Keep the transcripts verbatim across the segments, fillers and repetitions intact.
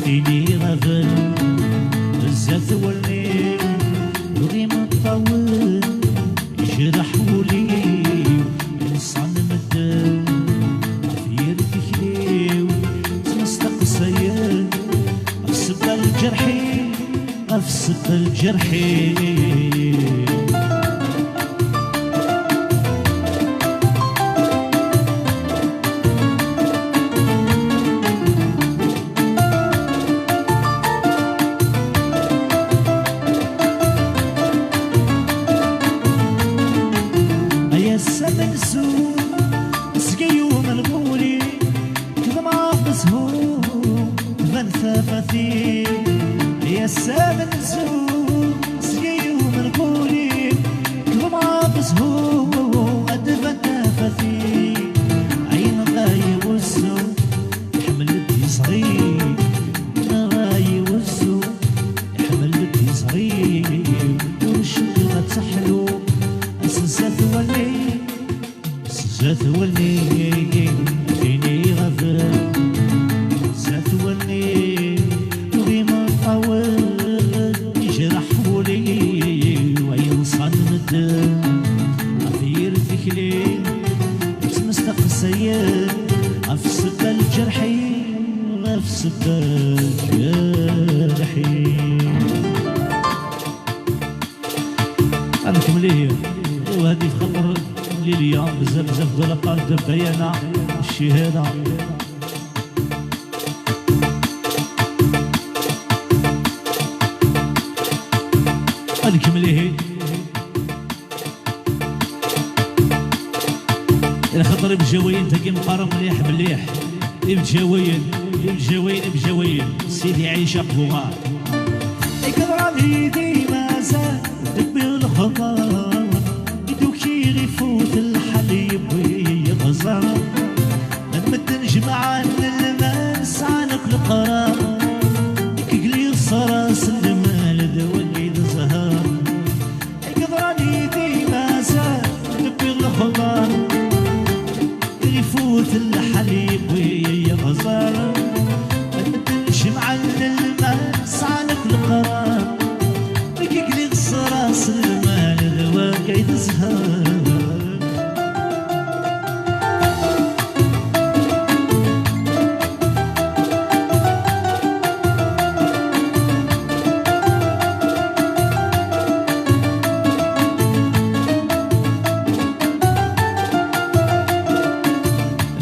Ini ɣaben zdat wallen-iw, ur imeṭṭawen, yejreḥ wul-iw, ineṣṣan medden ɣef yir tikli-w, ttmesteqsayen ɣef ssebba n lǧerḥ-iw, ɣef ssebba n lǧerḥ-iw. Ay ass amenzu, seg yum lmuli, kḍem ɣef zzhu, tban tafat-iw. Ay ass amenzu, seg yum lmuli, kḍem ɣef zzhu, ad tban tafat-iw. Ay nɣay wuzzu, iḥemmel-d yesɣi, nɣay wuzzu, iḥemmel-d yesɣi, ur cukkeɣ ad teḥlu, ass zdat wallen-iw, ass zdat wallen-iw, tin iɣaben, zdat wallen-iw, ur imeṭṭawen, yejreḥ wul-iw, ay ineṣṣan medden ɣef yir tikli, ttmesteqsayen ɣef ssebba n lǧerḥ-iw, ɣef ssebba n lǧerḥ-iw. Ad nkemmel ihi. Iwa hadi xaṭer Lilia, bzaf, bzaf de la part de Bayana, Chihana. Ad nkemmel ihi. Lxaṭer ibjawayen tagi meqqar mliḥ, mliḥ. Ibjawayen, ibjawayen, ibjawayen. Sidi Ɛica Buɣar. Iqḍan yid-i mazal deg lxeḍar, i d-ukiɣ ifut lḥal yewwi iɣẓer. Medden jemɛen lmal sɛan akk leqrar, nekk gliɣ s ras lmal d wagi d zzher. Iqḍan yid-i mazal deg lxeḍar, ifut lḥal yewwi iɣẓer. Medden jemɛen lmal sɛan akk leqrar, nekk gliɣ s ras lmal d wagi d zzher.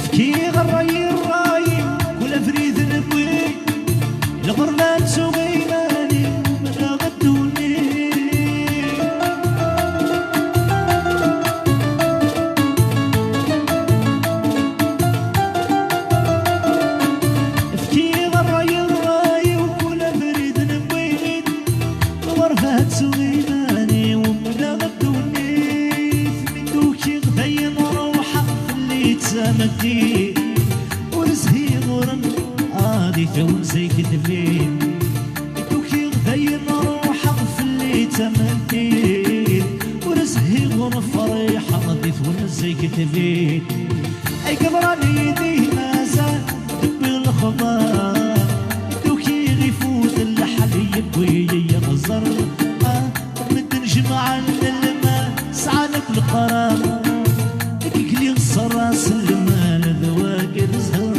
Fkiɣ ṛṛay i ṛṛay, kul abrid newwi, lɣerba ttuɣ iman-iw, mennaɣ ddunit. Fkiɣ ṛṛay i ṛṛay-iw, kul abrid newwi-t, lɣerba ttuɣ iman-iw, mennaɣ ddunit. Mi d-ukiɣ dayen ruḥeɣ fell-i d tameddit, ur zhiɣ ur ad itawen zik tbit. Tukiɣ dayen ruḥeɣ fell-i d tameddit, ur zhiɣ ur friḥeɣ di twen zik tbit. Ay yeḍran yid-i mazal deg lexbar, tukiɣ ifut lḥal yewwi-yi iɣẓer. Ah, medden jemɛen lmal sɛan akk leqrar, nekk gliɣ s ras lmal d wagi d zzher.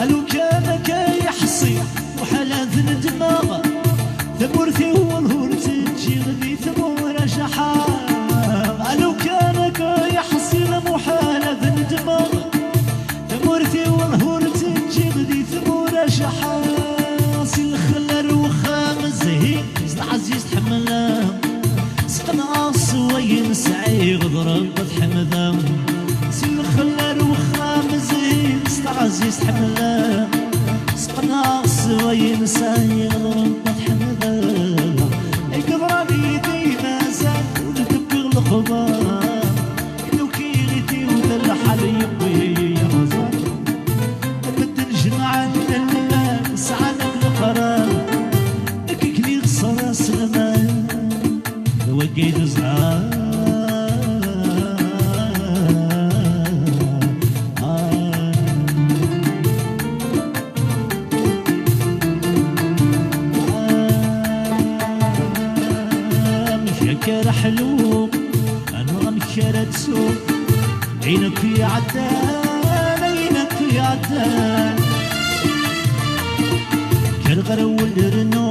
Alukan akka yeḥṣi, muḥal ad nedmeɣ. Tamurt-iw ur tt-ǧǧiɣ di tmura jaḥaɣ. Alukan akka yeḥṣi, muḥal ad nedmeɣ. Tamurt-iw ur tt-ǧǧiɣ di tmura jaḥaɣ. Si lxel ar wexxam zhi, s tɛezzizt ḥemmleɣ. Seqqneɣ s wayen sɛiɣ d Rebbi ad ḥemdeɣ. Si lxel ar wexxam zhin s tɛezzizt ḥemmleɣ. Seqqneɣ s wayen sɛiɣ d Rebbi ad ḥemdeɣ. Ay yeḍran yid-i mazal ur d-wwiɣ lexbar. Nukiɣ i tiwt lḥal yewwi iɣẓer. Medden jemɛen lmal sɛan akk leqrar. Nekk gliɣ s ras lmal d wagi d zzher. Kra tsu, ayen akk iɛeddan, ayen akk iɛeddan. Kker ɣer wul rnu,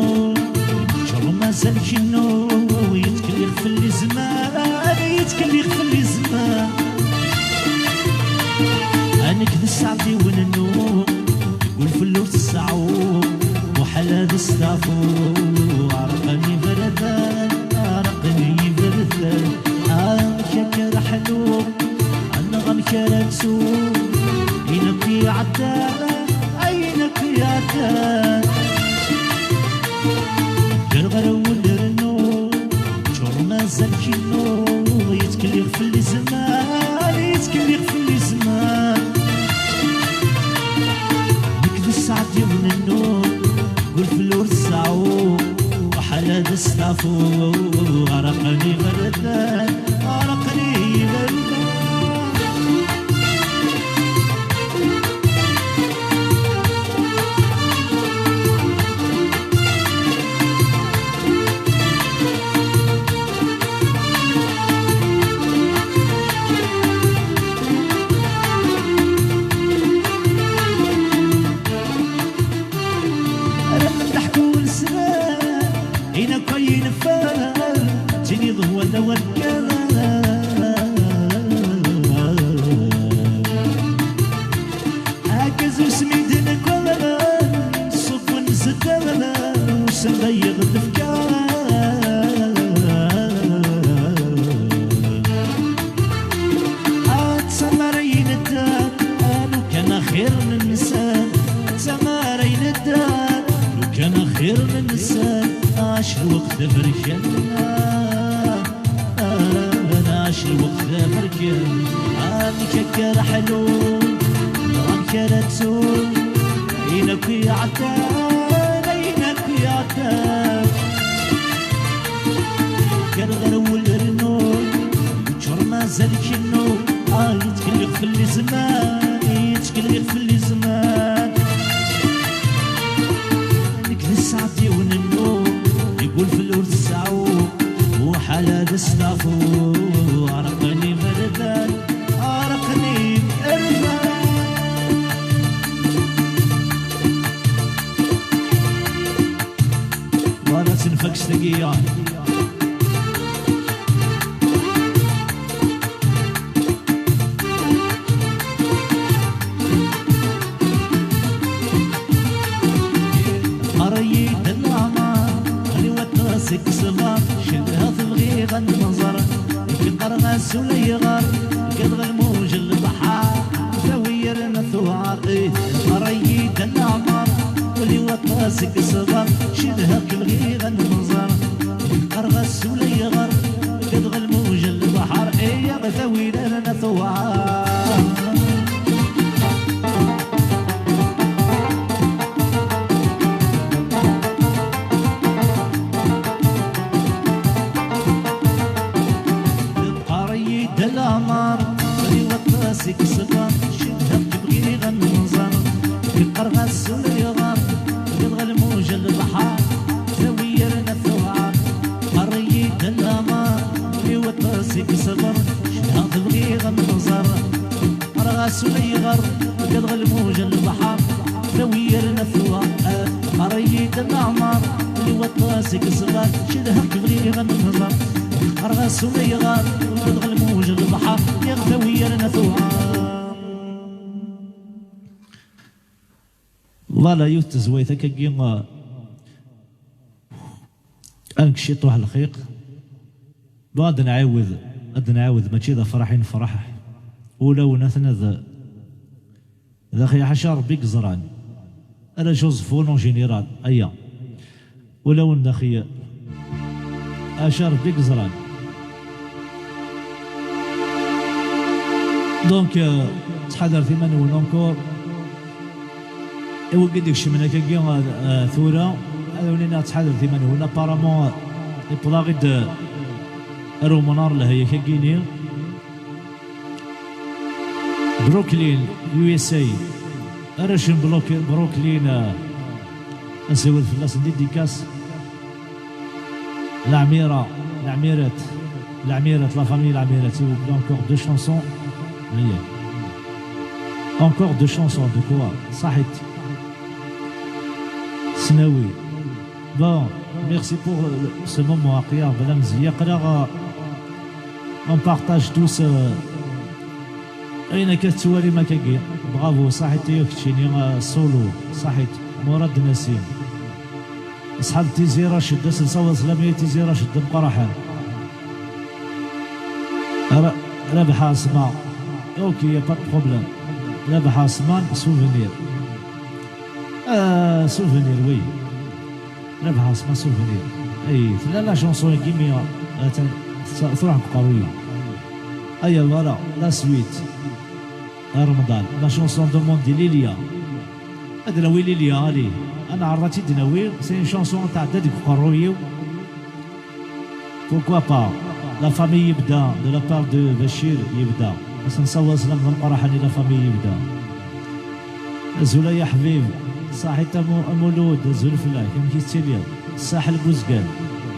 kker mazal kennu, yettkellix fell-i zman, yettkellix fell-i zman. Nekk d sseɛd-iw nennu, deg ulfell ur tseɛɛu, muḥal ad stafu. Ɛerqen iberdan, ɛerqen iberdan, amek akka ara ḥlu, neɣ amek ara ttu, ayen akk iɛeddan, ayen akk iɛeddan. Kker ɣer wul rnu, ččur mazal kennu, yettkellix fell-i zman, yettkellix fell-i zman. Nekk d sseɛd-iw nennu, ur fell ur tseɛɛu, muḥal ad stafu. Ɛerqen iberdan, ɛerqen iberdan. Ara d-neḥku lesrar, ayen akk ay neffer, tiniḍ wala warkan. Argaz usmiden akk aɣran, ṣṣubb n zedder, ussan d ay ɣ-d-tefka. Ad tsamar ay nedda, lukan axir n nsan, ad tsamar ay nedda, lukan axir n nsan, ac lweqt aberkan. Ac lweqt d aberkan, amek akka ara ḥlun, neɣ amek ara ttun, ayen akk iɛeddan, ayen akk iɛeddan. Kker ɣer wul rnu, ččur mazal kennu, ah, yettkellix fell-i zman, yettkellix fell-i zman. Nekk d sseɛd-iw nennu, yeggul fell ur tseɛɛu, muḥal ad stafu. Ɛerqen iberdan, ɛerqen iberdan. Wala tenfak s tagi. Qqar-iyi-d leɛmer, ɣli waṭas deg ṣṣber, cedhaɣ-t bɣiɣ ad nẓer. Nekk qqareɣ-as ulayɣer, nekk d lmuj n lebḥer, tawi yerna tuɛer. Ih, qqar-iyi-d leɛmer, ɣli waṭas deg ṣṣber, cedhaɣ-k bɣiɣ ad nẓer. Qqareɣ-as ulayɣer, nekk d lmuj n lebḥer, iyaɣ tawi yerna tuɛer. Qqar-iyi-d leɛmer, ɣli waṭas i yeṣber, cedhaɣ-k bɣiɣ ad nẓer. Qqareɣ-as ulayɣer, ɣiḍ ɣer lmuj n lebḥer, tawi yerna tuɛer. Qqar-iyi-d leɛmer, ɣli waṭas i yeṣber, cedhaɣ-k bɣiɣ ad nẓer. Qqareɣ-as ulayɣer, ɣiḍ ɣer lmuj n lebḥer, tawi yerna tuɛer. Qqar-iyi-d leɛmer, ɣli waṭas i yeṣber, cedhaɣ-k bɣiɣ ad nẓer. Qqareɣ-as ulayɣer, ɣiḍ ɣer lmuj n lebḥer, yaɣ tawi yerna tuɛer. Voilà, yiwet tezwayt akkagi, ah, ad nekk ciṭuḥ lxiq. Bon, ad nɛiwed, ad nɛiwed, mačči d afraḥ i nefraḥ. Ulawen aten ad, d axi ḥaca Rebbi i yeẓran. Ala Joseph en général, aya. Ulawen d axi, ḥaca Rebbi i yeẓran. Donc, euh, ttḥadaret iman-nwen encore. I wigi d-ikecmen akkagi, euh, tura, ad awen-iniɣ ttḥadaret iman-nwen. Apparemment, euh, yewweḍ-aɣ-id, euh, ar umnar lehyak-agi-ni. Brooklyn, U S A. Arrac n Brook-, Brooklyn, euh, ad nsiwel fell-asen dédicace. Leɛmira, leɛmirat. Lamirat, la famille Lamirat, s'il vous plaît, encore deux chansons. Aïe. Encore deux chansons, de quoi? Sahit. Snawi. Bon, merci pour, euh, ce moment, Aqyar Blamzi. Yaqraq, euh, on partage tous, euh, ayen akka tettwalim akka-agi. Bravo, sahit i keččini, euh, solo, sahit. Murad Nassim. Asḥab Tizi Rached, asenṣaw aẓlami Tizi Rached d ameqqraḥ. Ra-, Rabeḥ Asma. Ok, y a pas de problème. Rabeḥ Asma, souvenir. Ah, souvenir, oui. Rabeḥ Asma, souvenir. Ay, tella la chanson-agi, mi, ah, atan, tsa-, truḥ deg uqerruy-iw. Ay, voilà, la suite. A Remḍan, la chanson demandée Lilia. Ad nawi Lilia, allez. Ad neɛreḍ ad tt-id-nawi, c'est une chanson tɛedda deg uqerruy-iw. Pourquoi pas? La famille Yebda, de la part de Bachir Yebda. Asenṣaw aẓlam d ameqqraḥ i la famille Yebda. Azul ay aḥbib, Saḥit Amu-, Amulud, azul fell-ak, amek i tettiliḍ? Saḥel Buzgan,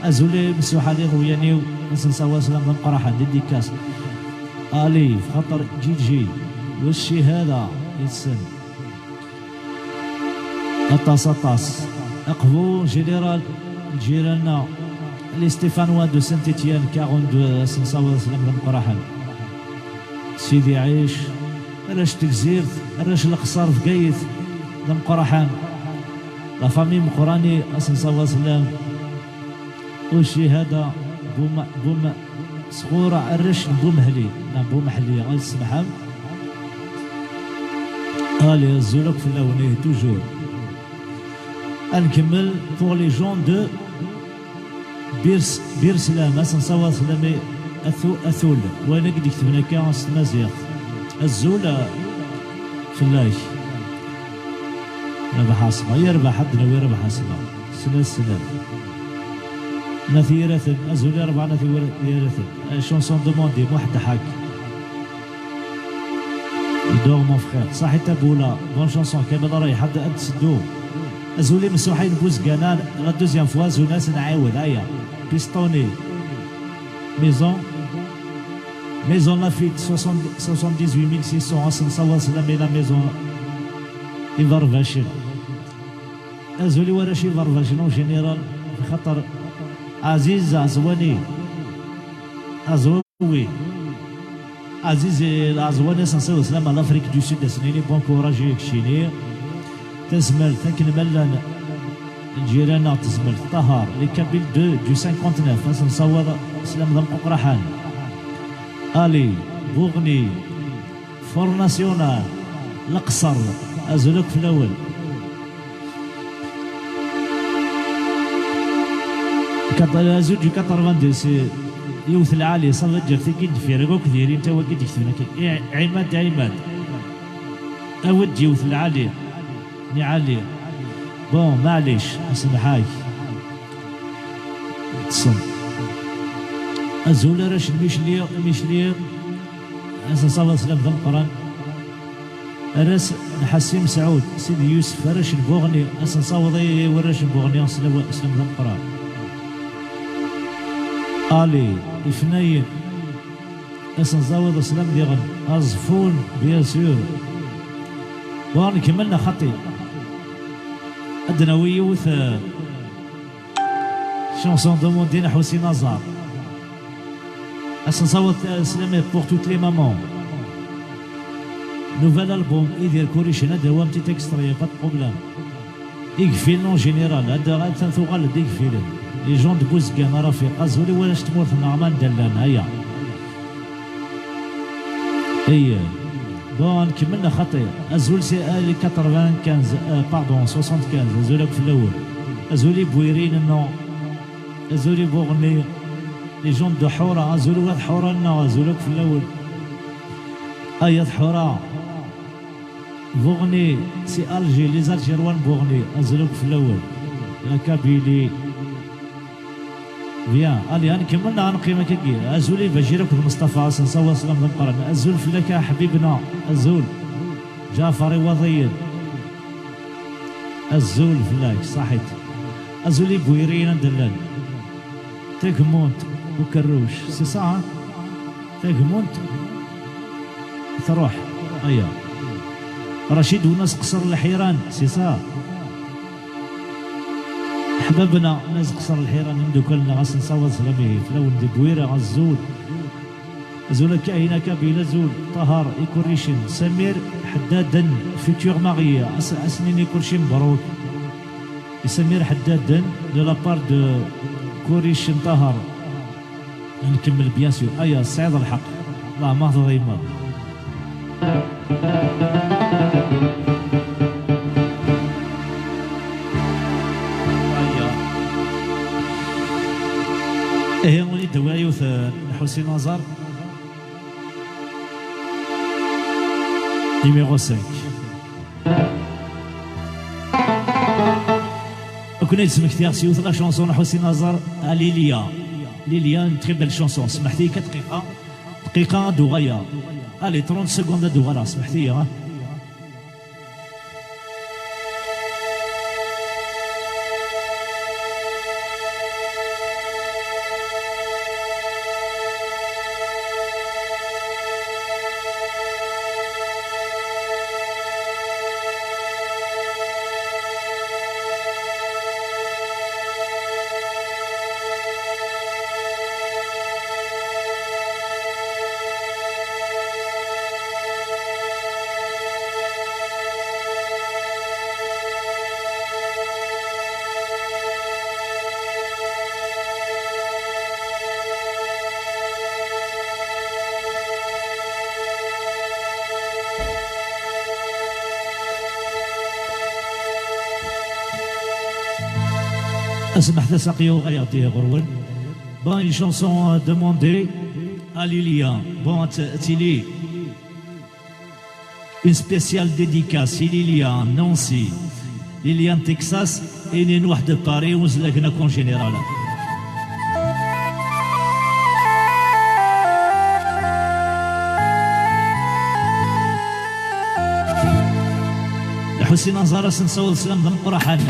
azul ay Msuḥ Ali Ḍewyan-iw, asenṣaw aẓlam d ameqqraḥ, dédicace. Ali, xaṭer Ǧiǧi, Wacci hada, yessen. Aṭas, aṭas. Aqbu, général, lǧiran-a, les Stéphanois de Saint-Étienne, quarante-deux, asenṣaw aẓlam d ameqqraḥ. Sidi Ɛic, arrac n Tegzirt, arrac n Leqṣer, Bgayet, d ameqqraḥ. La famille Meqqrani, asenṣaw aẓlam. Ucihada, Buma-, Buma-, sɣur arrac n Bumehli, neɣ Bumehli, ad tsemḥem. Allez, azul akk fell-awen, ih, toujours. Ad nkemmel pour les gens de Birs-, Birslam, asenṣaw aẓlami Atu-, Atul, wayen i d-iketben akka s tmaziɣt. Azul, eh, fell-ak. Rabaḥ Asma, yerbeḥ, ad d-nawi Rabaḥ Asma. Snat, snat. Nat Yiraten, azul i rebɛa Nat Yiraten. Eh, chanson demandée, Muḥ Ddḥak. Dor mon frère. Saḥit Taboula, bonne chanson. Kamel Rayḥ, ad, ad d-seddu. Azul i Msuḥ Ayen Buzgan, la deuxième fois, azul-as nɛiwed, aya. Pistoni. Maison. Maison Lafitte, soixante, soixante-dix-huit mille six cents, asenṣaw aẓlami la maison. Iberbacen. Azul i warrac Iberbacen en général, xaṭer Aziz Azwani. Azwawi. Aziz Azwani, asenṣaw aẓlam à l'Afrique du Sud, ad s-nini bon courage i keččini. Tazmert, akken ma llan lǧiran-nneɣ n Tezmert, Ṭaher, les Kabyles de, du cinquante-neuf, asenṣaw aẓlam d ameqqraḥ. Ali, Buɣni, Front National, Leqṣer, azul akk fell-awen. Quatre-, azul du quatre-vingt-deux, c'est yiwet lɛali, ça veut dire tigi deffir, akk diri-nta wagi d-iketben akka. I-, Ɛimad, Ɛimad. Awi-d yiwet lɛali. Niɛali. Bon, maɛlic, semḥ-ak. Ṭṭsen. Azul arrac n Micli, Micli. Asenṣaw aẓlam d ameqqran. Arrac n Ḥasim Sɛud, Sidi Yusef, arrac n Buɣni, asenṣaw i warrac n Buɣni, slam, slam d ameqqran. Ali, Ifnayen, asenṣaw aẓlam diɣen, Aẓeffun, bien sûr. Bon, nkemmel neɣ xaṭi? Ad d-nawi yiwet, eh, Chanson demandée n Ḥusin Aẓar. Asenṣaw, euh, slam pour toutes les mamans. Nouvel album, Idir Kuricen, ad d-awam petit extrait, y a pas de problème. Igfilen en général, ad, ad tuɣal d Igfilen. Les gens de Buzgan, Rafiq, azul i warrac n tmurt-nneɣ, ma anda llan, aya. Aya. Bon, nkemmel neɣ xaṭi? Azul si Ali quatre-vingt-quinze, euh, pardon, soixante-quinze, azul akk fell-awen. Azul i Bwirin, non. Azul i Buɣni. Les gens de Ḥura, azul i wat Ḥura, non, azul akk fell-awen. Ay at Ḥura. Buɣni, si Alger, les Algérois n Buɣni, azul akk fell-awen. La Kabylie. Bien, allez, ad nkemmel neɣ ad neqqim akkagi? Azul i Bajir akked Mustafa, asenṣaw aẓlam d ameqqran. Azul fell-ak a ḥbibna, azul. Ǧaɛfar Iwaḍiyen. Azul fell-ak, ṣaḥit. Azul i Bwiriyen anda llan. Tagmunt. Ukerruc, c'est ça, hein? Tagmunt tṛuḥ. Aya. Racid Unas Qṣer Lḥiran, c'est ça. Ḥbabna Nas Qṣer Lḥiran, imdukal-nneɣ, ad sen-nessawaḍ sslam ihi fell-awen di Bwira, azul. Azul a Kahina Kabila, azul. Ṭaher Ikurricen, Samir Ḥeddaden, futur marié, as-, ad s-nini kulci mebruk. I Samir Ḥeddaden, de la part de Kurricen Ṭaher. Ad nkemmel, bien sûr. Aya, tesɛiḍ lḥeqq. Leɛmer teḍrimeḍ. Aya. Ihi, ur yi-d-awi yiwet, eh, n Ḥusin Aẓar. Numéro cinq. Ad ken-id-smektiɣ s yiwet la chanson n Ḥusin Aẓar, a Lilia. Lilia, une très belle chanson. Smeḥt-iyi kan dqiqa. Dqiqa ad d-uɣaleɣ. Allez, trente secondes ad d-uɣaleɣ. Smeḥt-iyi, ha? Asmeḥ-as aqyuɣ ay ɣ-d-ihi ɣur-wen. Bon, une chanson, euh, demandée à Lilia. Bon, t-, tili. Une spéciale dédicace i Lilia, Nancy. Lilia n Texas, inin waḥed de Paris, uzlagen akk en général. Lḥusin Anẓar, ad s-nsaweḍ sslam d ameqqraḥan.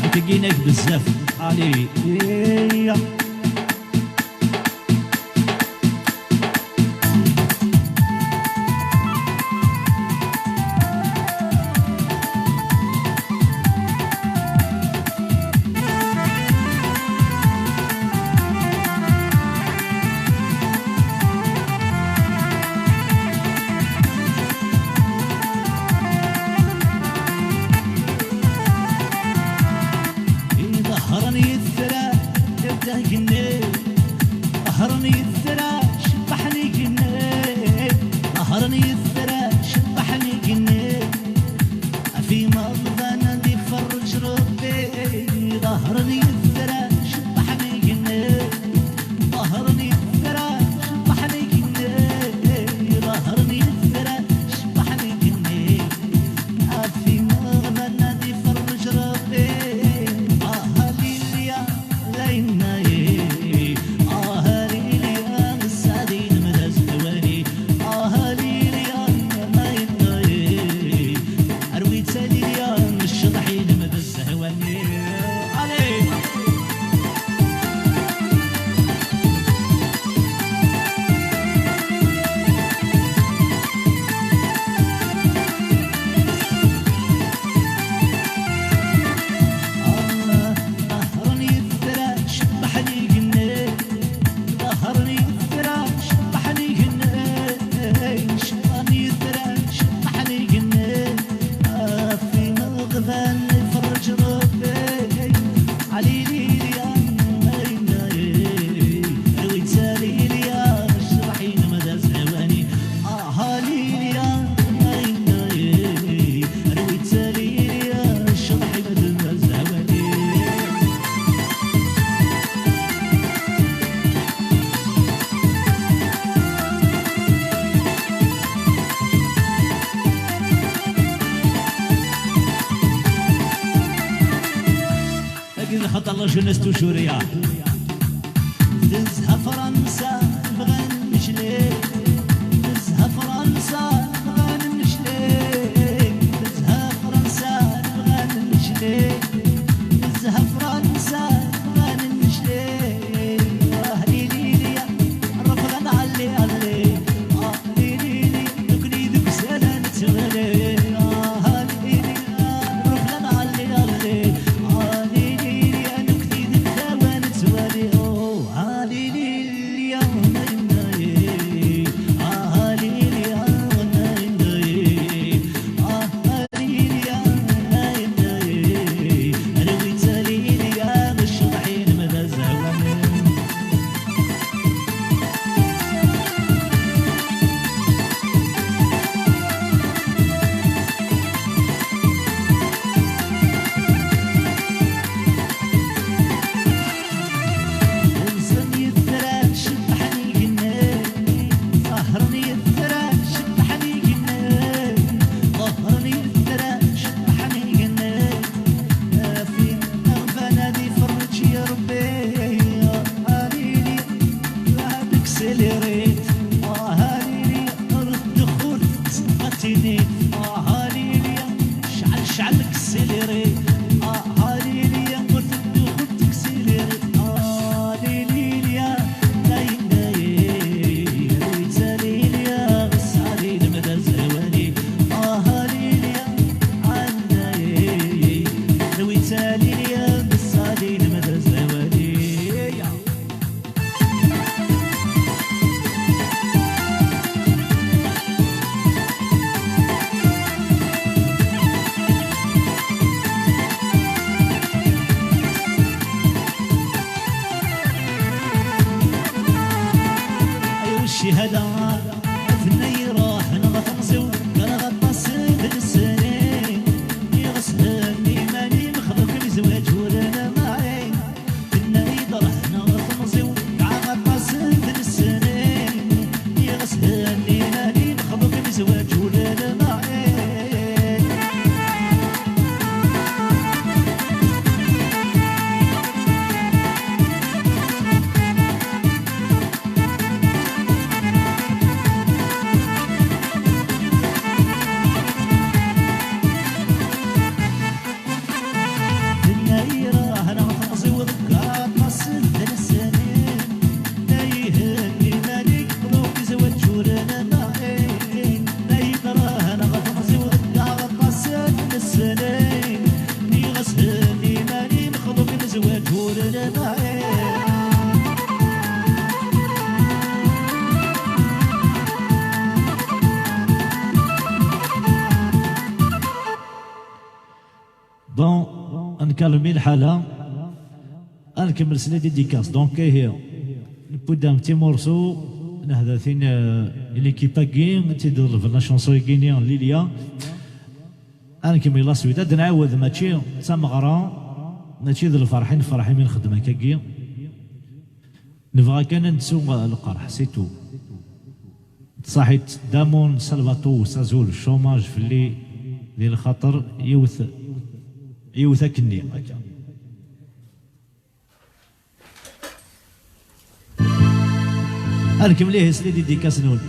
Ad tginek bezzaf. Allez. Ḍehren yitran d agenni, ḍehren yitran cebbḥen igenni, ḍehren yitran cebbḥen igenni. Ɣef imeɣban ad iferreǧ Rebbi, ḍehren yitran cebbḥen igenni, ḍehren yitran cebbḥen igenni, ḍehren yitran cebbḥen igenni. Ɣef imeɣban ad iferreǧ Rebbi. Ah, a Lilia, la inna, ah, a Lilia, sseɛd-inem d azhwani. Ah, a Lilia, la inna, arwi-tt a Lilia, ccḍeḥ-inem d azhwani. Allez! Ḍehren yitran cebbḥen igenni, ḍehren yitran cebbḥen igenni, cebbḥen yitran cebbḥen igenni. Ɣef imeɣban iferreǧ Rebbi. Alililya, ay, ay, ay, arwi-tt a Lilya, ccḍeḥ-inem d azhwani. Ah, a Lilya, ay, ay, ay, arwi-tt a Lilya, ccḍeḥ-inem d azhwani. Tagi d lxaṭer la jeunesse toujours, ya. Tezha Fransa, bɣan mecli. Tezha Fransa, bɣan mecli. Tezha Fransa, bɣan mecli. Tezha Fransa, bɣan mecli. Ay ucci hada, atna iruḥ neɣ temẓi-w, gar aṭas d lesnin. Iɣes henni iman-im, xḍu-kem i zzwaǧ ur nmaɛi. Tenna-yi-d ruḥ neɣ temẓi-w, gar aṭas d lesnin. Iɣes henni iman-im, xḍu-kem i zzwaǧ ur nmaɛi. Bon, ad nkalmi lḥala. Ad nkemmel s les dédicaces. Donc, ihi, newwi-d un petit morceau, nehda tin, euh, l'équipe-agi, ad tt-id-ḍelben la chanson-agi-nni n Lilia. Ad nkemmel la suite. Ad nɛawed, mačči d tameɣra, mačči d lferḥ i nferḥ imi nxeddem akkagi. Nebɣa kan ad nettu lqerḥ, c'est tout. Ṣaḥit Damon Salvato, azul, chômage fell-i di lxaṭer, yiwet, yiwet akkenni, akka. Ad nkemmel ihi s les dédicaces-nwen.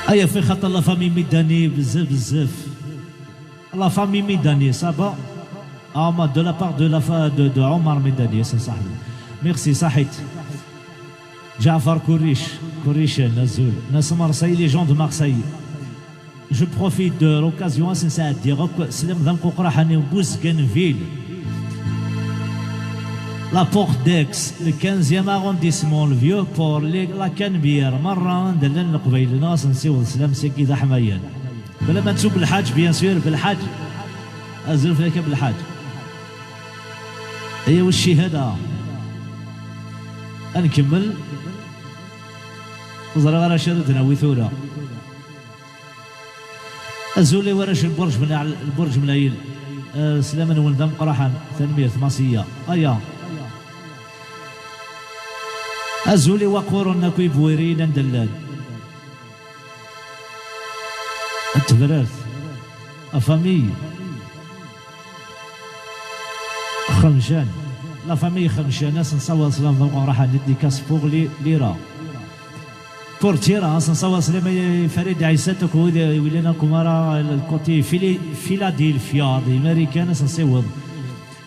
Ay, fi xaṭer la famille Midani, bezzaf, bezzaf. La famille Midani, ça va? Ah, ma, de la part de la fa-, de, de Omar Midani, c'est ça. Merci, صحيت. جعفر كوريش، كوريشان، azul. Nasser Marseille, les gens de Marseille. Je profite de l'occasion, ad sen-sɛeddiɣ akk sslam d amquqraḥ-nni n Buzgan Ville. La Porte d'Aix, le quinzième arrondissement, le Vieux-Port, les, la Canebière, merra anda llan Leqbayel-nneɣ, ad sen-nsiweḍ sslam seg-i d aḥmayan. Bla ma nettu Belḥaǧ, bien sûr, Belḥaǧ. Azul fell-ak a Belḥaǧ. Ayaw ccihada. Ad nkemmel. Ur ẓriɣ ara acu ara d-nawi tura. Azul i warrac n Burǧ Mla-, Burǧ Mlayel. Eh, sslam-nwen d ameqqraḥan. Tanemmirt, Masiya. Aya. Azul i waqquren akk ibwiriyen anda llan. At Tebrart, la famille Xemjan, la famille Xemjan, ad sen-nsaweḍ sslam d ameqqran, dédicace pour les, les rats. Pour Tira, ad sen-nsaweḍ sslam i Farid Ɛisa, akked wid yellan akk mara, le côté Philly-, Philadelphia, di Marikan, ad sen-nsiweḍ.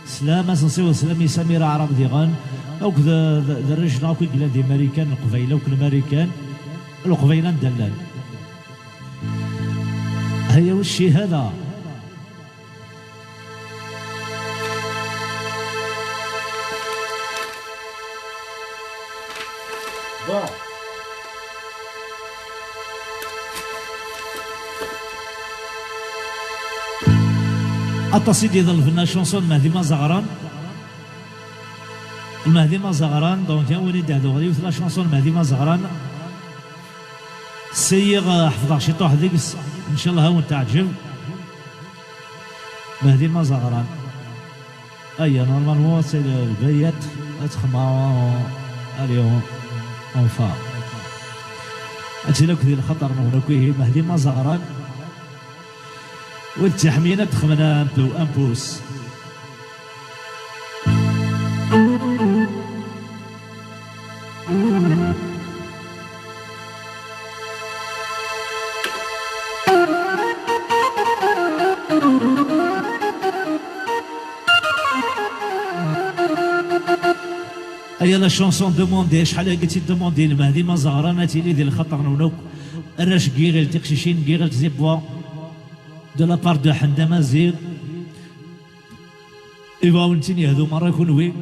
Slam, ad s-nsiweḍ slam i Samir Aɛrab diɣen, akked d, d, d rrijen akk i yellan di Marikan, Leqbayel akk n Marikan, Leqbayel anda llan. Haya ccihada. Bon. Aṭas i d-iḍelben la chanson n Mehdi Mazeɣran. Mehdi Mazeɣran, donc, a win i d-ɛduɣ yiwet la chanson n Mehdi Mazeɣran. Sɛiɣ, eh, ḥefḍeɣ ciṭuḥ deg-s, ncallah a wen-teɛǧeb. Mehdi Mazeɣran. Aya, normalement, c'est le, le bayat, ad txemma, allez, on, on fa. Ad tili akk di lxaṭer-nwen akk ihi, Mehdi Mazeɣran. Wid tt-iḥemmlen ad d-xemmen un peu, un pouce. Aya la chanson demandée, acḥal agi tt-id-demandé Lmehdi Mazeɣran, ad tili di lxaṭer-nwen akk. Arrac n Yiɣil, tiqcicin n Yiɣil, Zibwa, de la part de Ḥend Amaziɣ. Ibawen tin yehdu merra kunwi.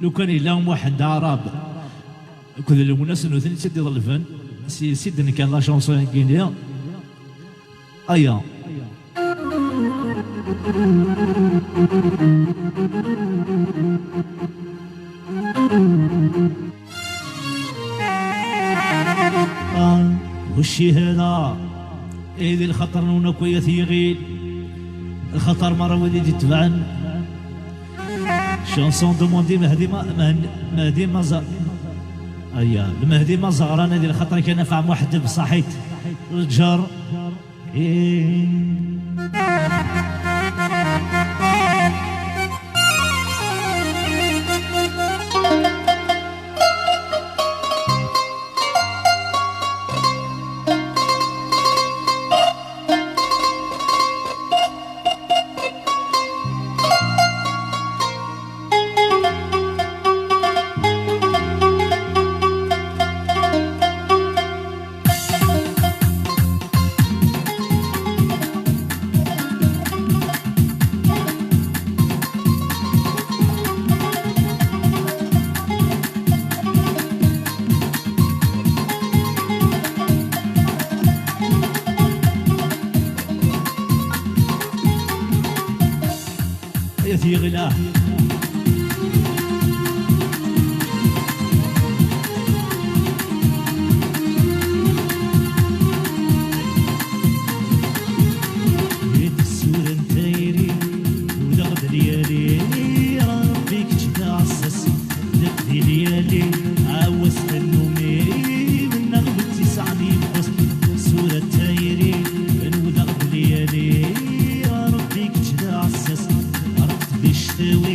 Lukan yella Muḥend Aɛrab akked Lwennas, nutni i tt-id-iḍelben, s yis i d-nekkan la chanson-agi-nni. Aya. Ah, ccihada. Eh, di lxaṭer-nwen akk ay at Yiɣil, lxaṭer merra wid i d-itebɛen. Chanson demandée Mehdi Ma-, Mehdi, Mehdi Maza-, aya, Lmehdi Mazeɣran, di lxaṭer kan afeɛ Muḥend bṣaḥit. Lǧar. Ay at Yiɣil, ah. Di tsura n tayri, udaɣ d lyali, Rebbi kečč d aɛessas. Deg di lyali, ɛawaz tannumi, mennaɣ wid tt-isɛan yemxus. Sura n tayri, nudaɣ d lyali, Rebbi kečč d aɛessas. Rebbi d cctawi,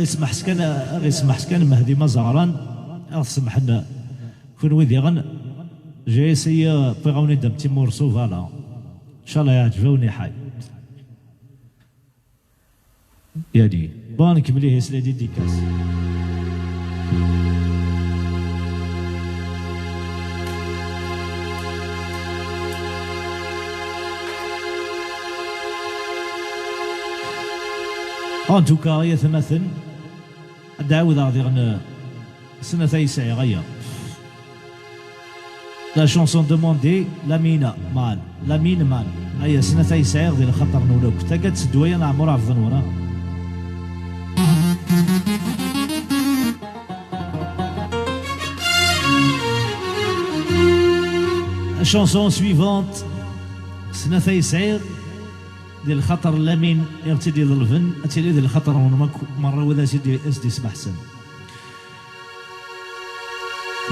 Ismeḥs kan, ad ismeḥs kan Mehdi Mazaɣran, ad semḥen kunwi diɣen. J'ai essayé, wwiɣ-awen-id am timursu, voilà. Inchallah yeɛǧeb-awen iḥay. Yani, bon, nkemmel ihi s les dédicaces. En tout cas, ay atmaten, ad d-ɛawdeɣ diɣen, eh, snat ay sɛiɣ, aya. La chanson demandée, Lamine Mal. Lamine Mal. Aya, snat ay sɛiɣ di lxaṭer-nwen akk. Taggad s ddwaya n Ɛmur Ɛebd Nwura. Chanson suivante, snat ay sɛiɣ di lxaṭer n Lamine i ɣ-tt-id-iḍelben, ad tili di lxaṭer-nwen akk merra, wid as-d-, as-d-ismeḥsen.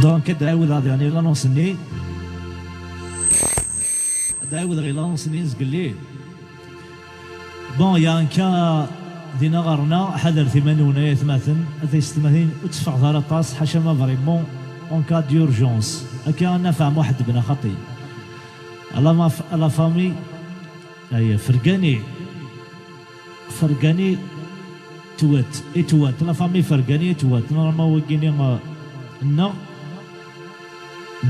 Donc, ad d-ɛawdeɣ diɣen i l'annonce-nni. Ad d-ɛawdeɣ i l'annonce-nni zgelli. Bon, il y a un cas dinna ɣer-neɣ, ḥadret iman-nwen ay atmaten, a taysetmatin, ur tteffɣet ara aṭas, ḥaca ma vraiment en cas d'urgence. Akka a Nafeɛ Muḥend Ben Xaṭi. À la maf-, à la famille, ay, Fergani. Fergani twet, itwet, la famille Fergani itwet. Normalement, wagini, euh, nneɣ.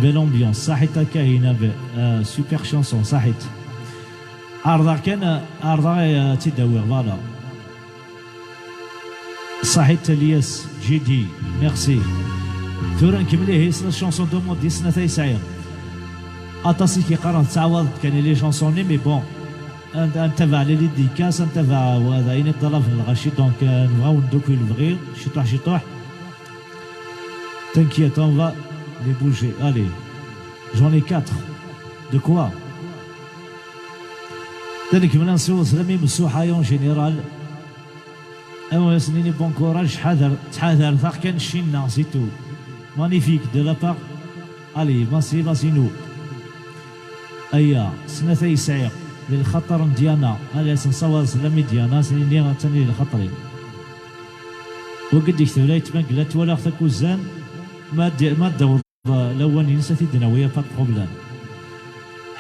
Belle ambiance, saḥit a Kahina, be-, euh, super chanson, saḥit. Ɛerḍeɣ kan, euh, ɛerḍeɣ, euh, ad tt-id-awiɣ, voilà. Saḥit Elias, J D, merci. Tura nkemmel ihi s la chanson de mode, snat ay sɛiɣ. Aṭas i k-yeqqaren tettɛawadeḍ kan i les chansons-nni, mais bon. Ad, ad ntabaɛ les dédicaces, ad ntabaɛ wa d ayen i ṭṭalab n lɣaci, donc, euh, nebɣa wen-d-akk i lebɣi, ciṭuḥ, ciṭuḥ. T'inquiète, on va les bouger. Allez, j'en ai quatre. De quoi? Ad nkemmel ad nsiweḍ sslam i Messuḥ en général. Awi-as-nini bon courage, ḥader, ttḥadaret-aɣ kan ccinna, c'est tout. Magnifique, de la part, allez, merci, merci nous. Aya, snat ay sɛiɣ, di lxaṭer n Diana, ad as-nsawaḍ sslam i Diana, as-nini attan di lxaṭer-iw. Wagi d-yekteb la yetmagla, twalaɣ-t akuzan, ma d-, ma d-taweḍ lawan-ines ad t-id-nawi, y a pas de problème.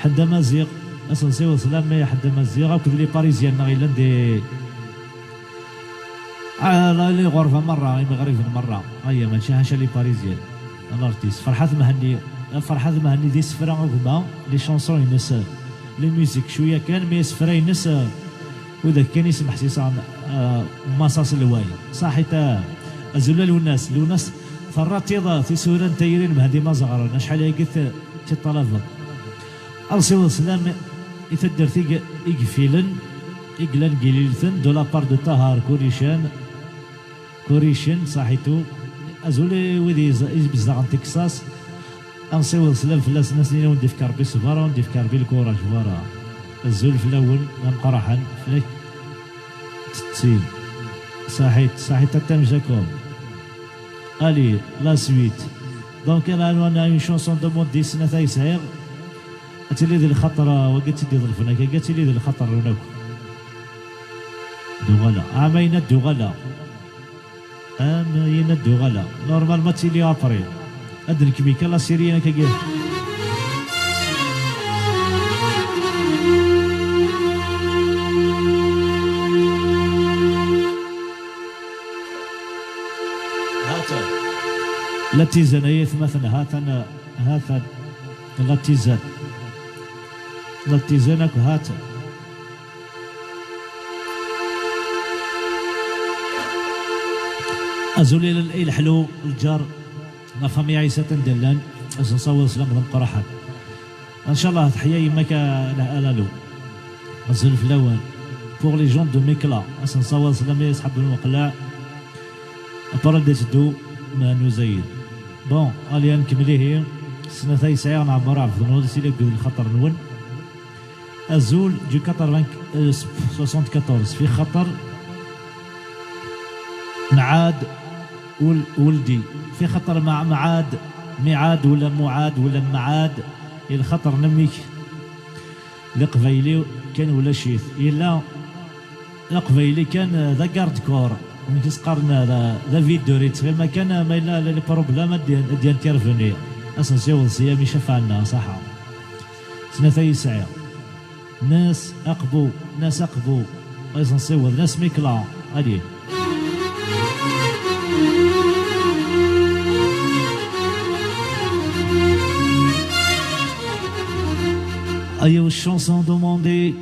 Ḥedd Amaziɣ, ad s-nsiweḍ sslam i Ḥedd Amaziɣ, akked les Parisiens-nneɣ yellan di, ah, la, les ɣurba merra, imeɣriben merra. Aya, mačči ḥaca les Parisiens. L'artiste. Ferḥat Mhenni, Ferḥat Mhenni d isefra a gma, les chansons-ines, les musiques, cwiya kan, mais isefra-ines, widak kan i smeḥsiseɣ, ah, Maṣaṣ Lway. Saḥit, ah, azul a Lwennas. Lwennas, terra tiḍ, tisura n tayri n Mehdi Mazeɣran. Acḥal ayagi t-, t-, tiṭṭalabeḍ. Ad nsiweḍ sslam i taddart i g-, i Ifilen, i yellan deg Ililten, de la part de Tahar Kuricen, Kuricen, saḥitu. Azul i wid iz-, izedɣen Texas. Ad nsiweḍ sslam fell-asen, ad sen-nini, ad wen-d-ifk Rebbi ṣṣber, ad wen-d-ifk Rebbi lkuraj, voilà. Azul fell-awen, d ameqqraḥen, fell-ak. Tettin. Saḥit, saḥit a Tam Jacob. Allez, la suite. Donc, là, on a une chanson de mode dix-neuf ay sɛiɣ. Ad tili di lxaṭer, ah, wagi ad tt-id-iḍelfen akka, ad tili di lxaṭer-nwen akk. Duɣala. Am ayen ad duɣala. Am ayen ad duɣala. Normalement, ad tili après. Ad d-nekmi kan la série akkagi. Hatan. La tizan, ay atmaten, hatan, hatan. La tizan. La tizan akk hatan. Azul i l-, i leḥlu, lǧar, la famille Ɛisa anda llan, ad sen-nsaweḍ sslam d ameqqraḥen. Inchallah teḥya yemma-k a, a Lalo. Azul fell-awen. Pour les gens de Mekla, ad sen-nsaweḍ sslam i ṣḥab n Uqlaɛ. Après ad d-iteddu Mhenni Uzayed. Bon, allez, ad nkemmel ihi. Snat ay sɛiɣ n Ɛmer Ɛebd Nwur, ad tili deg lxaṭer-nwen. Azul du quatre-vingts, euh, soixante-quatorze, fi xaṭer Mɛad ul-, Uldi, fi xaṭer Mɛ-, Mɛad, Miɛad wala Muɛad wala Mɛad, i lxaṭer n mmi-k, d aqbayli kan ulac-it. Yella d aqbayli kan, euh, d agarde-corps. Amek i s-qqaren, la, la vidéo, yettɣima kan, ma yella la, les problèmes ad d-, ad d-intervenir. Ad s-nsiweḍ ssya mi cafɛen-aɣ, ṣaḥa. Snat ay yesɛi. Nas Aqbu, Nas Aqbu. Ad s-nsiweḍ, Nas Mikla. Allez. Ayo, chanson demandée.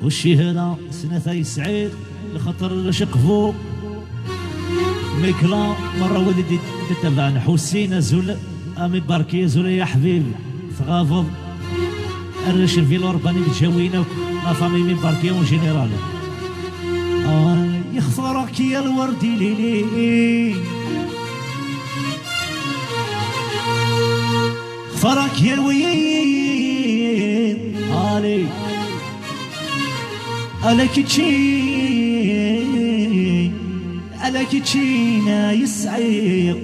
Ucihra, snat ay sɛiɣ, lxaṭer ulac iqbu. Mikla, merra wid i d-, d-itabaɛen. Ḥusin, azul, a mi barki, azul, ay aḥbib, tɣabeḍ. Arrac n Villeurbanne i d-ǧawin akk, la famille mi barki en général. Ah, yextar-ak ya lwerd ilili. Xtar-ak ya lwerd, allez. Ala kečči, ala kečči na yesɛiɣ.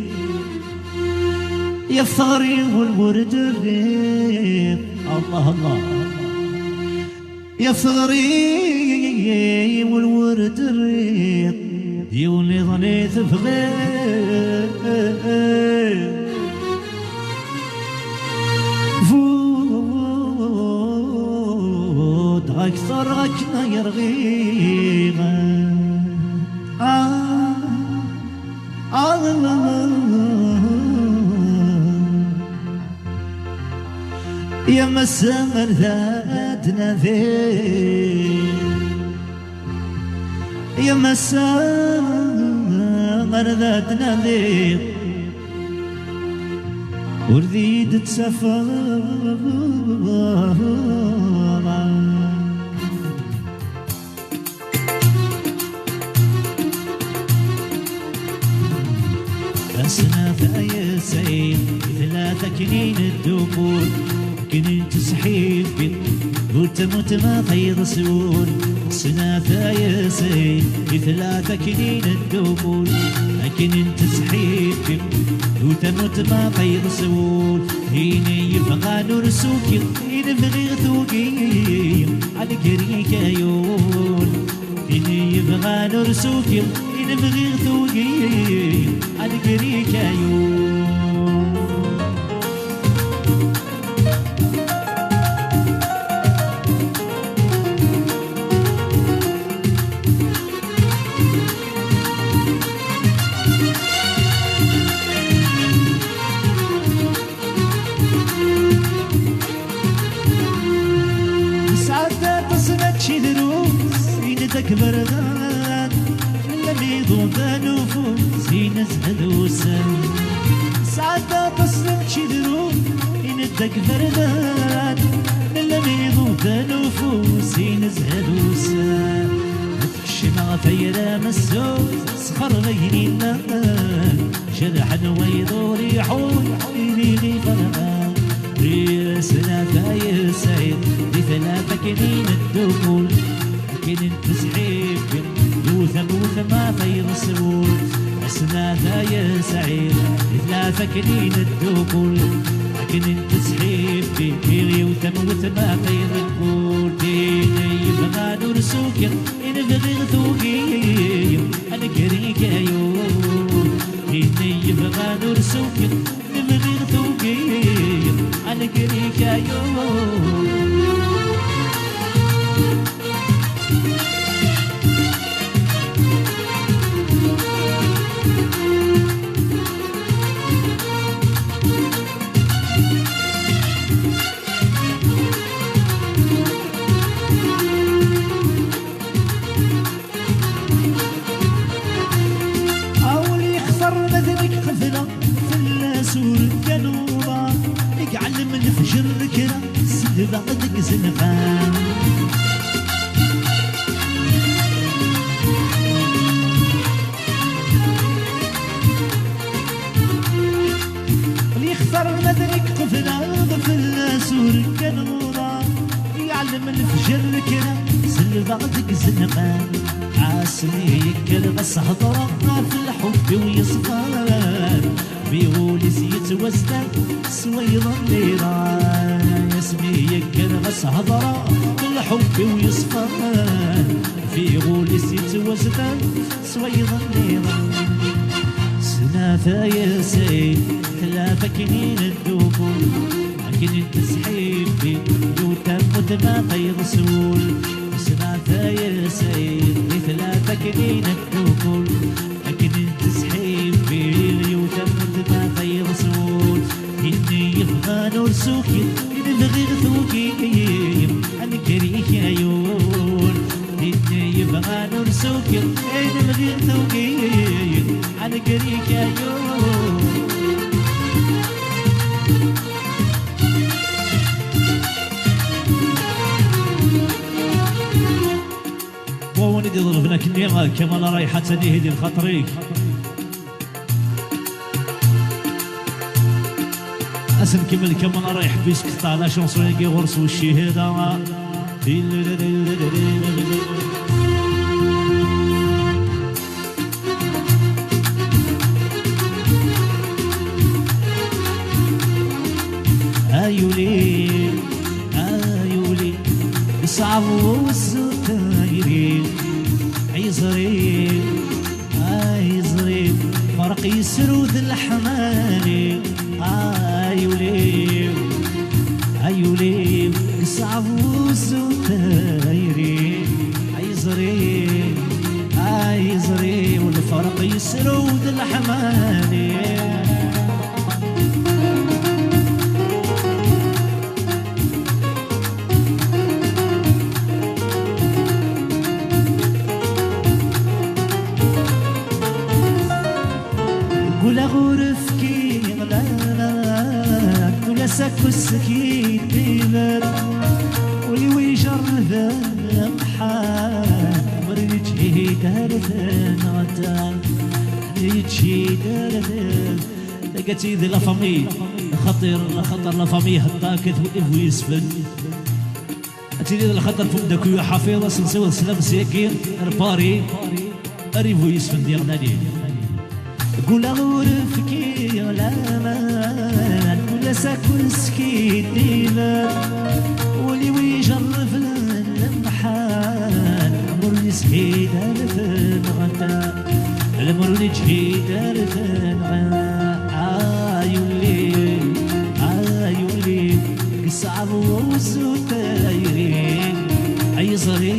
Ya teɣri wal wurd rriɣ. Allah, Allah. Ya teɣri wal wurd rriɣ. Yiwen iḍen i tebɣiḍ. Buddeɣ akteṛ akken ay rɣiɣ. Ah, ah, ah, ah. Ya massa ar da d-nadi. Ya massa ar da d-nadi. Ur d iyi-d-ttafeḍ. Asnat ay sɛid, i tlata knin ddukul, knin tesḥibbit, ur tamut ma tayeḍ s wul. Asnat ay sɛid, i tlata knin ddukul, knin tesḥibbit, ur tamut ma tayeḍ s wul. Ini yebɣan ur suki, ini bɣiɣ tugi, ad ger ikayun. Ini yebɣan ur suki, ini bɣiɣ tugi, ad ger ikayun. Nesɛedda aṭas mačči drus, inedda deg berdan, nella mi iḍudan ufus, inezhed ussan. Nesɛedda aṭas mačči drus, inedda deg berdan, nella mi iḍudan ufus, inezhed ussan. Kecmeɣ tayra messus, sxerbeɣ ayen-inna. Jerḥen wayeḍ ur iḥun, ini d iferɣan. Di snat ay sɛid, di tlata knin ddukul, knin tesḥibbit, yiwet am wetma tayeḍ s wul. Snat ay sɛid, di tlata knin ddukul, knin tesḥibbit, yiwet am wetma tayeḍ s wul. Tin yebɣan ur sukin, ini bɣiɣ tugi, ad ger ikayun. Ini yebɣan ur sukin, ini bɣiɣ tugi, ad ger ikayun. Awal yextar ma d nekk qebleɣ, fell-as ur kkan uḍar, i iɛellem lefjer lekra, selbeɣ deg izenqan. Yextar ma d nekk qebleɣ, fell-as ur kkan uḍar, iɛellem lefjer lekra, selbeɣ deg izenqan. Asmi yekker ɣas hedreɣ ɣef lḥubb-iw yeṣfan, mi wul-is yettwazdan s wayeḍ n yiḍan. Asmi yekker ɣas hedreɣ ɣef lḥubb-iw yeṣfan, Iɣul-is yettwazban s wayeḍ nniḍen. Snat ay sɛid, tlata akken i neddukul, akken i d-tesḥibbi, yiwet tamutma tayeḍ s wul. Snat ay sɛid, di tlata akken i neddukul, akken i d-tesḥibbi, yiwet tamutma tayeḍ s wul. Tinni yebɣan ur sukin, i d-bɣiɣ tukin, a nekker-ik ay ul. Tinni yebɣan ur sukin, i d-bɣiɣ tukin, a nekker-ik ay ul. Wa win i d-iḍelben akkenni, Kamel Rayḥa, ttanihi di lxaṭer-ik. Ad s-nkemmel Kamel Rayḥa, puisque teṭṭeɛ la chanson-agi ɣur-s ucihada. Ay ul-iw, ay ul-iw, iṣɛeb wuzzu n tayri. Ay ẓri, ay ẓri, ferq yesru d leḥmali. Ay ul-iw, ay ul-iw, iṣɛeb wuzzu n tayri. Ay ẓri, ay ẓri, u lferq yesru d leḥmali. Gulaɣ ur fkiɣ lana, gulaɣ s akk skiddiben. Ul-iw ijerreb lemḥan, ur yeǧhid ar tenɣta, ur yeǧhid ar ten-, Tagati di la famille, xaṭer, xaṭer la famille, heṭṭa ket ibu yesfen. Ad tili d lxaṭer n umeddakel-iw Ḥafiḍ, ad s-nsiweḍ sslam syagi ar Paris, ar ibu yesfen diɣen ali. Gulaɣ ur fkiɣ laman, gulaɣ s akk skiddiben. Ul-iw ijerreb lemḥan, ur yeshid ar tenɣta, lemmer ur yeǧhid ar tenɣta. Ay ul-iw, ay ul-iw, yeṣɛeb wuzzu n tayri. Ay ẓri,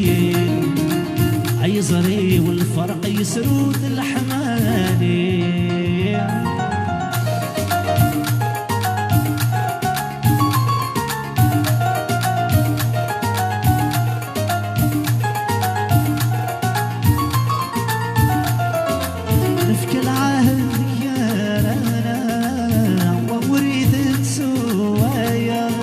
ay ẓri, u lferq yesru d leḥmali. Nefka lɛahed gar-aneɣ, wa ur itett s wayeḍ.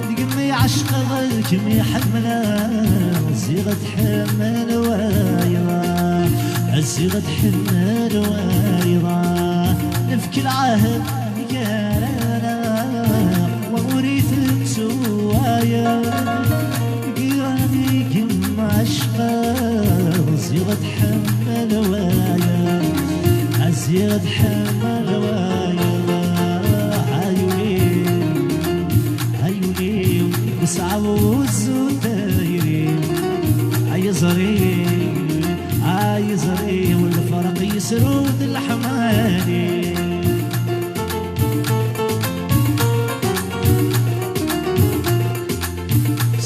Deg-m i ɛecqeɣ, deg-m i ḥemmleɣ, ziɣ tḥemmel wayeḍ, ziɣ tḥemmel wayeḍ. Nefka lɛahed gar-aneɣ, wa ur itett s wayeḍ. Deg-m i ɛecqeɣ, ziɣ tḥemmel wayeḍ, ziɣ tḥemmel wayeḍ. Ay ul-iw, ay ul-iw, yeṣɛeb wuzzu n tayri. Ay ẓri, ay ẓri, u lferq yesru d leḥmali.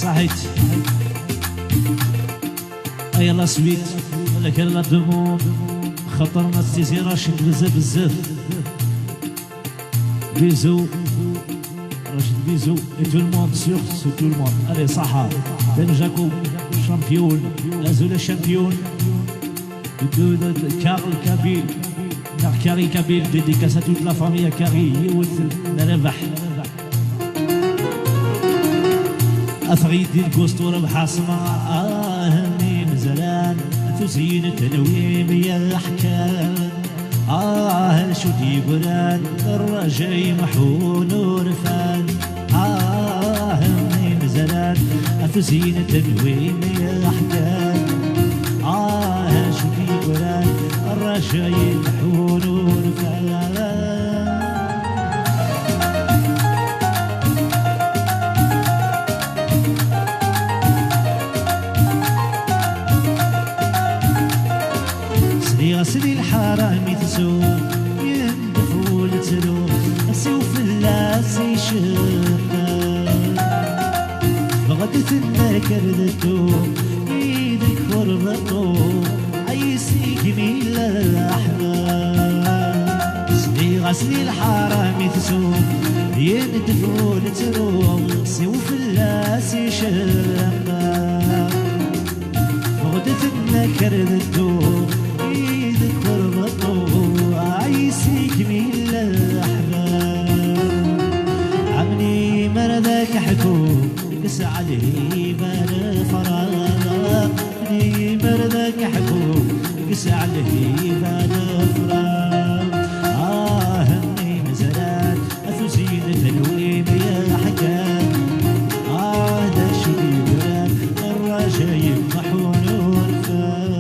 Ṣaḥit. Ay la suite, la kra la demande. Xaṭer ma Tizi Racid bezzaf, bezzaf. Bisous. Racid, bisous. Et tout le monde, sur, sur tout le monde. Allez, Saha. Ben Jacob, champion. Azul a champion. De, de, de Karl Kabil. Neɣ Kari Kabil, dédicace à toute la famille à Kari, yiwet n rrbeḥ. Afeɣ-iyi-d di lgusṭu Rabaḥ Ɛaṣma, ah, imezran, tuzyint n wimi yeḥkan. Ah, acu d-yeggran, rraja imeḥḥun urfan. Ah, imezran, tuzyint n wimi yeḥkan. Ah, acu d-yeggran, rraja imeḥḥun urfan. Tenna kker d ddu, yid-k ur beṭṭu, ay seg mi yella leḥbab. Sliɣ-as di lḥara mi tsu, yendef ur nettru, siw fell-as icebba. Ffeɣ-d tenna kker d ddu, yid-k ur beṭṭu, ay seg mi yella leḥbab. Ɛemni mer d ak-ḥku, yesɛa lhiba lefraq, limer d ak-ḥku, yesɛa lhiba lefraq. Ah, imezran, a tuzyint n win yeḥkan. Ah, d acu d-yebran, rraja yemḥun urfan.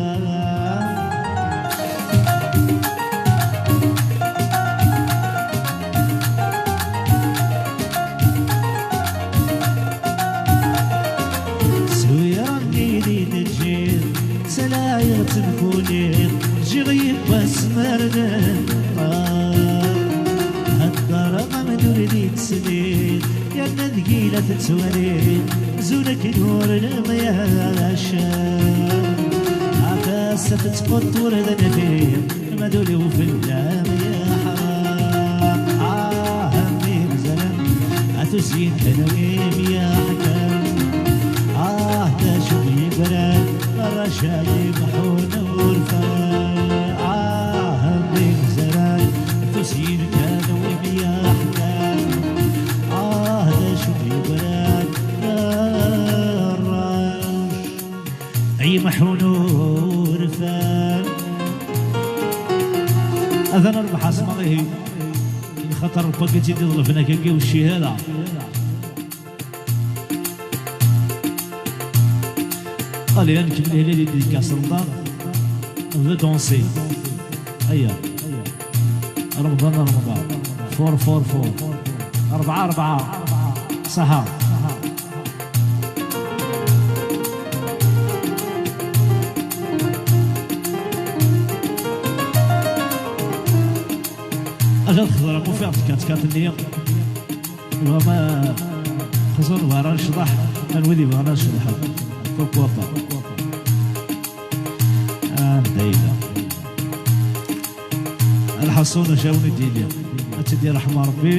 Swiɣ-nni di teǧǧiḍ, salaɛiɣ ttmkuniɣ, ǧǧiɣ yiwwas merden. Heddreɣ am dur di tesliḍ, yerna deg-i la tettwaliḍ, zun akken ur nemyac. Ɣef ass-a tettquṭṭur d anfir, ma d ul-iw fell-am yeḥreq. Ah, a mmi imezran, a tuzyint n win yeḥkan. Ah, d acu d yegran, rraja yemḥun urfan. Ah, a mmi imezran, a tuzyint n win yeḥkan. Ah, d acu d yegran, rraja yemḥun urfan. Atan rbeḥ asma ihi, lxaṭer lpakit i d-iḍelfen akka i uccihala. Allez, ad nkemmel hila di dédicace Remḍan. Nbda danser. Aya. Remḍan, Remḍan. Four, four, four. Rebɛa, rebɛa. Ṣaḥa. Acu ad xedreɣ, ufiɣ-d kat kat-nni. Iwa ma xeẓur nebɣa ara necḍeḥ, anwa i d-yebɣan ad ceḍḥen? Pourquoi pas? Anda yella? Lḥaṣun, acu awen i d-yili? Ad tt-id-iṛḥem Ṛebbi.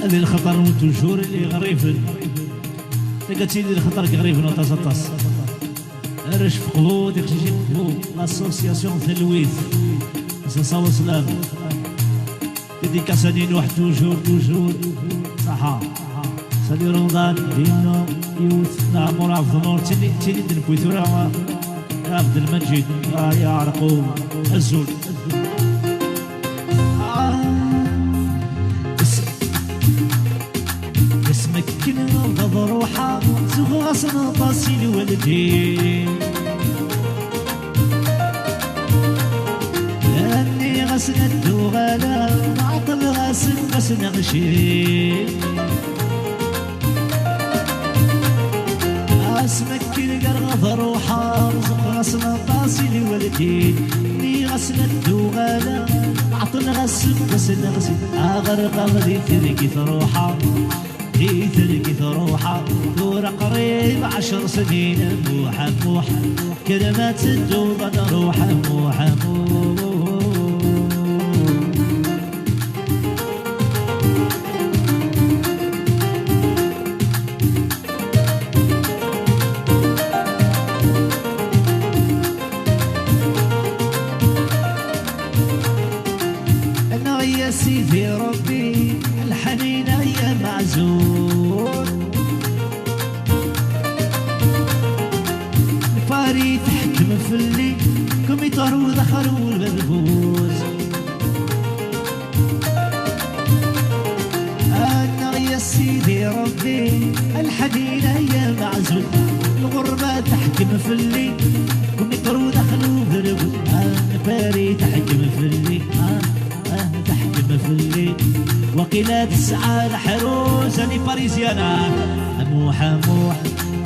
Ad lxaṭer n toujours iɣrifen. Tagi ad tili lxaṭer deg iɣrifen aṭas, aṭas. Arrac feqbu, tiqcicin feqbu. L'association Talwit. Nessaweḍ sslam. Dédicace à Nuḥ, toujours, toujours. Ṣaḥa. Salut Remḍan, Dino, yiwet n Ɛmur Ɛebdennur, tili, tili d-newwi tura, Ɛebdelmaǧid, ah, ya Ɛerqub, azul. Ah, is-, isem akken ad ruḥeɣ, zuɣeɣ-asen aṭas i lwaldin. Nniɣ-asen ad d-uɣaleɣ, ɛeṭṭleɣ-asen asneɣci. Asmi akken ggareɣ ad ruḥeɣ, ẓeqqreɣ-asen aṭas i lwaldin. Nniɣ-asen ad d-uɣaleɣ, ɛeṭṭleɣ-asen asneɣci. Aɣerɣer di tergit ruḥeɣ. Di tergit ruḥeɣ, tura qrib ɛecr snin, Muḥ, Muḥ, kker ma tedduḍ ad nruḥ, Muḥ, Muḥ. Neɣ ya Sidi Ṛebbi, lḥanina ya maɛzul. Lpari teḥkem fell-i, kum iṭru daxel ulberbuz. Neɣ ya سيدي ربي، الحنينة يا معزول، الغربة تحكم في اللي كم يطرو داخل وبرغل، الباري تحكم في اللي، آه، آه، تحكم في اللي. وقيلا تسعى الحروس، أني باريزيانا. أموح، أموح،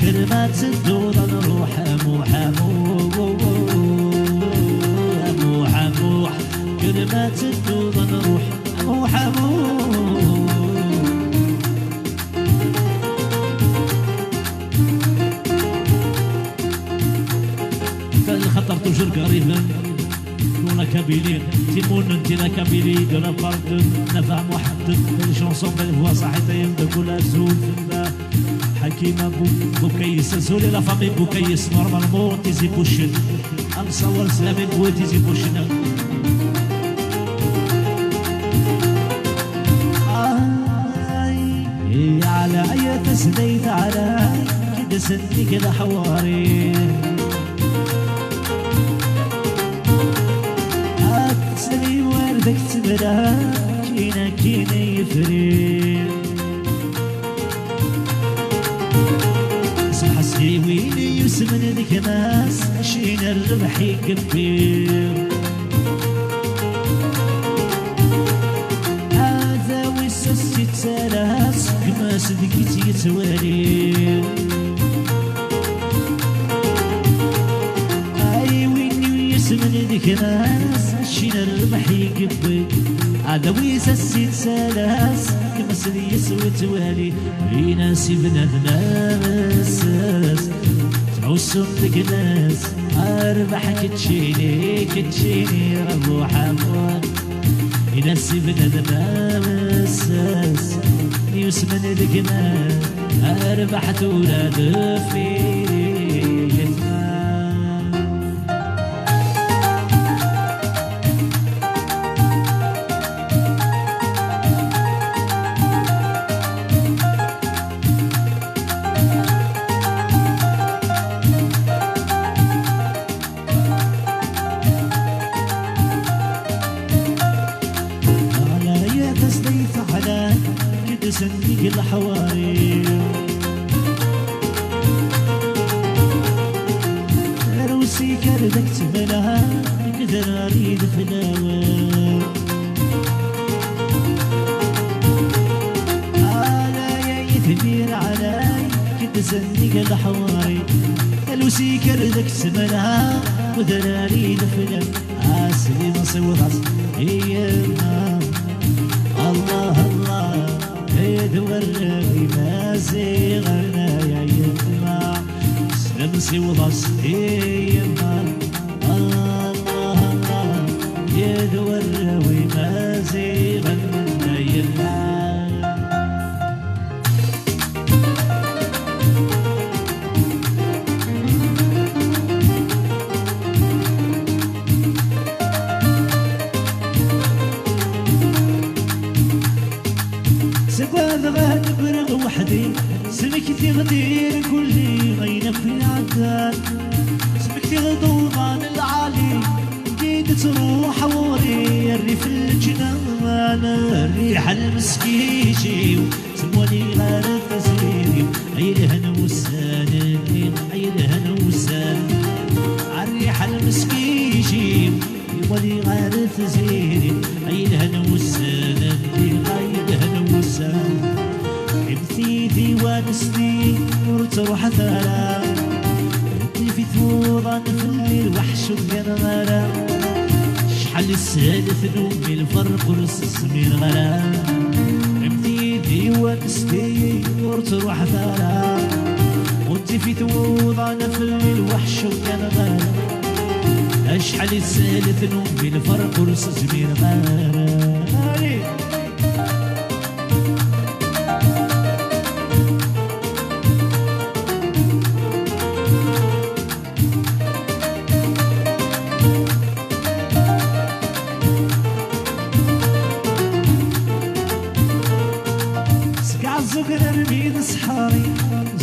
كلمة تدور نروح. أموح، أموح، أموح، أموح، كلمة تدور نروح. حمو حمو. فالخطر توجور قريبا. Pour la Kabylie, Timoun, de la Kabylie, de la part de Nafah Mohamed, belle chanson, belle voix, صحيتين بكل أزول في الله. حكيمة بو-، بوكيس، أزول la famille بوكيس، normalement تيزي بوشن. أنصور سلامي بوتي زي بوشنا. آي، على عيا تسديت على كد سنك الحواري. أتسلي وردك تبدا كينا كينا يفري. سمح سيوين يسمن الكناس، شين الربح يكبير. هذا ويسس يتسالاس، كماس دقيت يتوالي. أي وين يسمن الكناس، شين الربح يكبير. هذا ويسس يتسالاس، كماس دقيت يتوالي. Inasi bnadem amessas, ttɛussum deg nas, arbaḥ keččini, keččini, Rabu Ḥamud. Inasi bnadem amessas, yusmen deg nas, arbaḥ tura deffir yetma. على يا تسليت على كدس النقل حواري. روسي كردك تبلها، كذراري دفلاوي. على يا يثمير علي، كدس النقل حواري. روسي كردك تبلها، كذراري دفلاوي. أسلي نصيوض أسلي يما. الله الله. Id warraw imaziɣen ay ayemma, s lemsiwḍ-as i yemma. Allah, Allah, id warraw imaziɣen ay yemma. Seg wadɣa ad ffreɣ weḥd-i, smektiɣ-d irkulli ayen akk iɛeddan. Smektiɣ-d uḍan lɛali, i d-ttruḥ ɣur-i rrif n leǧnan. Rriḥa lmeskic-iw, ttwaliɣ ar tziri, ay lhan wussan-nni, ay lhan wussan. Rriḥa lmeskic-iw, Iwali ɣer tziri, ay lhan wussan, ay lhan wussan. Imti di wanesti ur ttruḥet ara. Tif-it wuḍan fell-i lweḥc ur gganeɣ ara. Acḥal isehlet numi lferq ur s-zmireɣ ara. Imti di wanesti ur ttruḥet ara. Ur tif-it wuḍan fell-i lweḥc ur gganeɣ ara. Acḥal isehlet numi lferq ur s-zmireɣ ara. Allez. Seg Ɛeẓẓug armi d ṣṣḥari,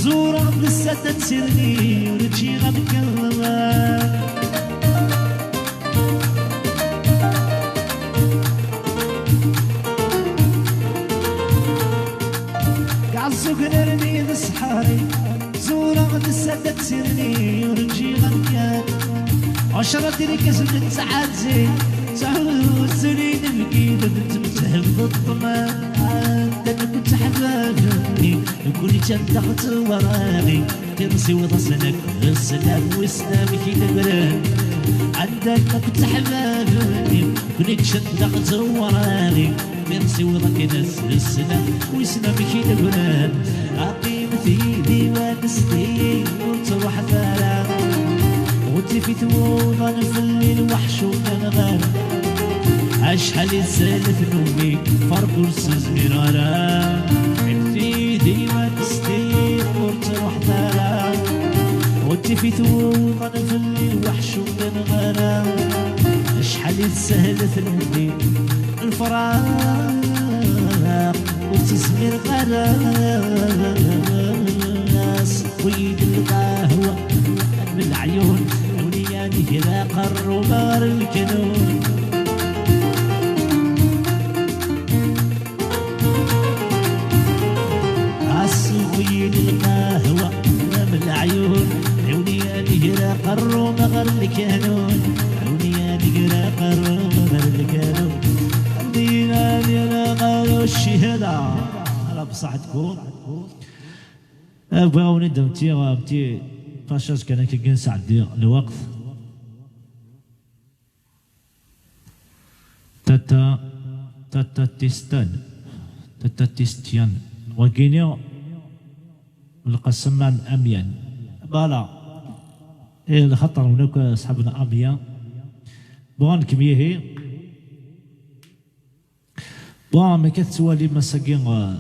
zureɣ d ssat ad tirni, ur ččiɣ ad kkeḍ. Tuklal-nni d ṣṣḥari, zureɣ-d sdat tirni, ur ǧǧiɣ amkan. Ɛecra tirkas n ttɛazzi, ttɛuzzun inebgi, d tmettḥeb d ṭṭman. Anda nekk ttḥbab-nni, nekkni ččan daɣ ttwaraɣi, timsiwḍ-asen akk d sslam, wissen amek i d-bran. Anda nekk ttḥbab-nni, nekkni ččan daɣ ttwaraɣi, timsiwḍ akken ad s-sslam, wissen amek i d-bran. Aqqimet yid-i ma nesdi ur ttruḥet ara. Ur tifit wuḍan fell-i lweḥc umenɣan. Acḥal i tsalet numi ferq ur s-zmireɣ ara. Aqqimet yid-i ma nesdi ur ttruḥet ara. Ur tifit wuḍan fell-i lweḥc umenɣan. Acḥal i tsalet numi lefraq ur tezmireɣ ara. Sewwi-d lqahwa am leɛyun, awliya negraq rruba ɣer leknun. Sewwi-d lqahwa am leɛyun, awliya negraq rruba ɣer leknun. Awliya negraq rruba ɣer leknun. Dina dina ɣer ccihada. Ala bṣaḥetkum. Bɣiɣ ad wen-d-mtiɣ un petit passage kan akka kan sɛeddi lweqt. Tata, Tata Tistan, Tata Tistian. Wagini lqasem am amyan. Bala. Eh, lxaṭer hnak asḥab n amyan. Bɣan kem yihi. Bon, ma ka tettwalim ass-agi, euh,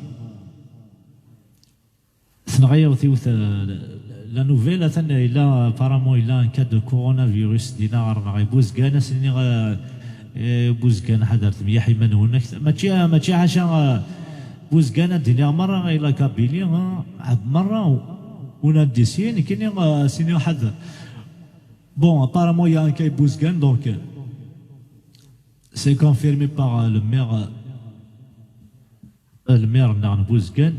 tenɣa yiwet yiwet, euh, la nouvelle, atan yella, apparemment yella un cas de coronavirus dina ɣer-neɣ i Buzgan, asen-nniɣ, euh, eh, Buzgan, ḥadret myaḥ iman-nwen, ak-, mačči, mačči ḥaca, euh, Buzgan, ad d-iniɣ merra i la Kabylie, hein, ah, merra, on a décidé, nekkini, euh, asen-nniɣ ḥader. Bon, apparemment, il y a un cas i Buzgan, donc, euh, c'est confirmé par, euh, le maire, euh, le maire n Buzgan,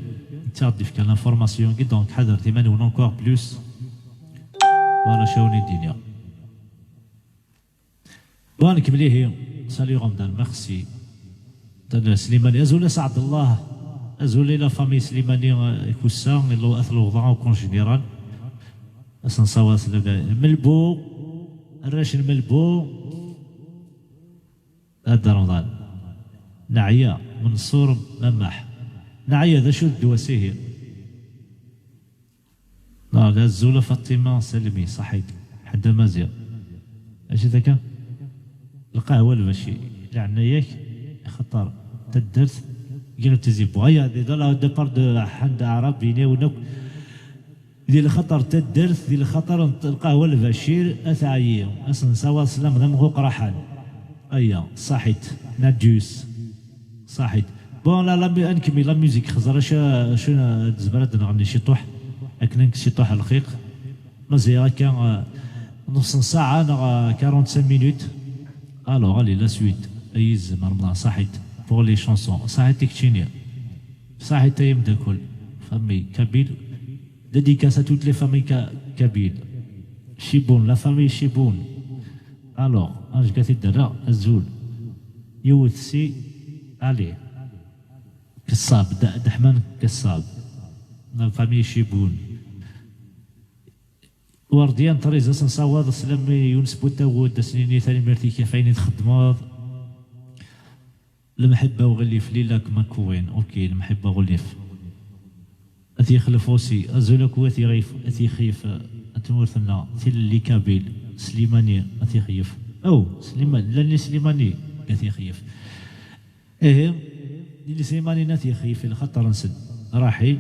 netta ɣ-d-ifka l'information-agi, donc ḥadret iman-nwen encore plus. Voilà, acu ara wen-d-iniɣ. Bon, nekmel ihi. Salut Ramdan, merci. Dan Slimani, azul a Saɛdallah. Azul i la famille Slimani, euh, i Kussa, i lo-, at Lewḍa, au con général. Ad sen-nṣawaḍ s lebda. Melbu, arrac n Melbu. A Dda Remḍan. Neɛya, Menṣur Mamaḥ. Neɛya, d acu d ddwa-s ihi? Neɣ d azul a Faṭima Salmi, ṣaḥit. Ḥedd Amaziɣ. Acu d akka? Lqahwa Lbaci. Leɛnaya-k, axaṭer taddart, gir tizi bɣaya, di dans le départ de Ḥend Aɛrab, yini-awen akk. Di lxaṭer n taddart, di lxaṭer n lqahwa Lbacir, a teɛyi, ad sen-nṣawaḍ sslam d amɣuq raḥan. Aya, ṣaḥit, Nadjus, ṣaḥit. Bon, la, la, mu-, ad nkemmel la musique, xẓer acu, acu n-, nezmer ad nɣenni ciṭuḥ, akken ad nekk ciṭuḥ lxiq. Mazal akka, euh, nus n ssaɛa neɣ, euh, quarante-cinq minutes. Alors, allez, la suite. Ay izem, Remḍan, ṣaḥit. Pour les chansons. Ṣaḥit i keččini. Ṣaḥit ay ameddakel. Famille kabyle. Dédicace à toutes les familles ka-, kabyles. Chiboun, la famille Chiboun. Alors, anjgat i d-rreɣ, azul. Yiwet si, allez. Kessab, D-, Deḥman Kessab. La famille Chiboun. Werdian Tṛiza, ad s-nṣawaḍ sslam i Yunes Butawed, ad s-nini tanemmirt-ik ɣef wayen i txeddmeḍ. Lemḥibba uɣilif, Lila Kmakuwin. Ok, lemḥibba uɣilif. Ad t-yexlef aussi. Azul akk at yixif, at yixif, a tmurt-nneɣ, tilelli kabyle, Slimani, at yixif. Aw, Sliman-, llan i Slimani, at yixif. Ihi, Lili Slimani n at yixif, i lxaṭer-nsen, Raḥim,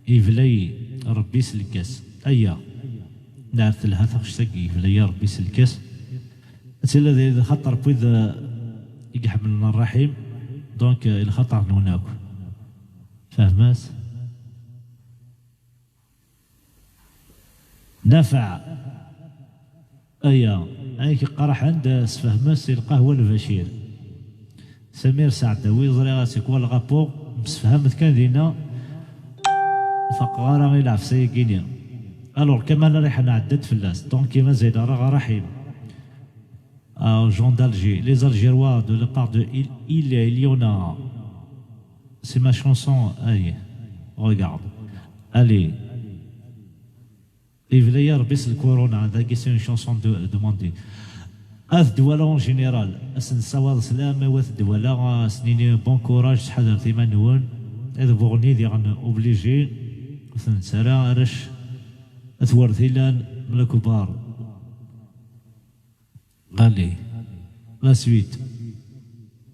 yebla-yi Rebbi s lkas. Aya, neɛret telha taɣect-agi, yebla-yi Rebbi s lkas. Ad tili di lxaṭer n wid, eh, i iḥemmlen Ṛṛaḥim, donc, eh, i lxaṭer-nwen akk. Fehmet? Nafeɛ. Aya, ay k-iqerḥen d asfehmes i lqahwa Lbacir. Samir Saɛdawi, ẓriɣ-as i kwa lrapu, msefhamet kan dinna. Ur faqeɣ ara i lɛefsa-agi-ni. Alors, Kamal Riḥan ɛedda-d fell-as. Donc, mazal ara ɣer Raḥim. Ah, Jean d'Alger. Les Algérois de la part de Il, Il, Iliona. C'est ma chanson. Allez, regarde. Allez. Yebla-yi Rebbi s lkuruna, dagi c'est une chanson de, demandée. At Dwala en général, ad sen-nessawaḍ sslam, i wat Dwala, ad sen-nini bon courage, ttḥadaret iman-nwen. Ad buɣni diɣen obligé, ur ten-nettarra arrac, at Werdilan, mlakbar. Allez, la suite.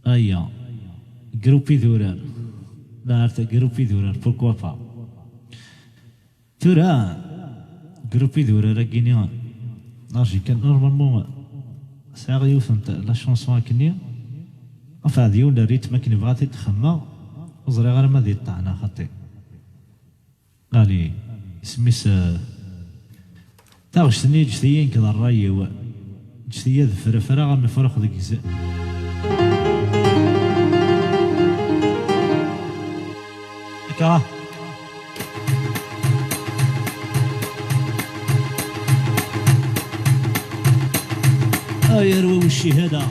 Aya. Groupe idurar. La art groupe idurar, pourquoi pas. Tura, groupe idurar-agi-ni, arji kan, normalement, sɛiɣ yiwet n t-, la chanson akkenni, enfin, d yiwen n rrythm akken bɣiɣ ad t-id-xemmeɣ, ur ẓriɣ ara ma ad yeṭṭeɛ neɣ xaṭi. Allez, isem-is, eh, taɣect-nni, ǧǧet-iyi nekk d ṛṛay-iw. Ǧǧet-iyi ad frefreɣ am ifrux deg izen. Akka. Ay arwaw ccihada.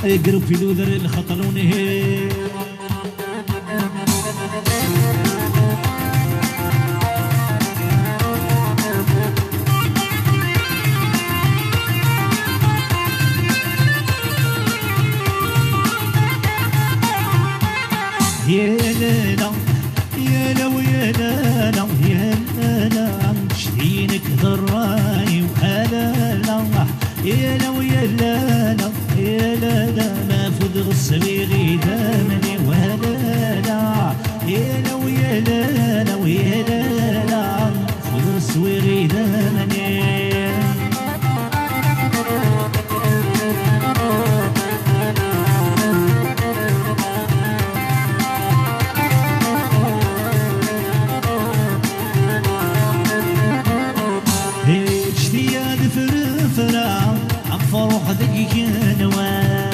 Ay groupe idurar lxaṭer ur nihi. Yelena, yelena, yelena, yelena, ǧǧet-iyi nekk d ṛṛay-iw, alala. Yelena, yelena, yelena, ma fudeɣ swiɣ idammen-iw, alala. Yelena, yelena, yelena, fudeɣ swiɣ idammen-iw. Ǧǧet-iyi ad frefreɣ am fruḥ deg igenwan.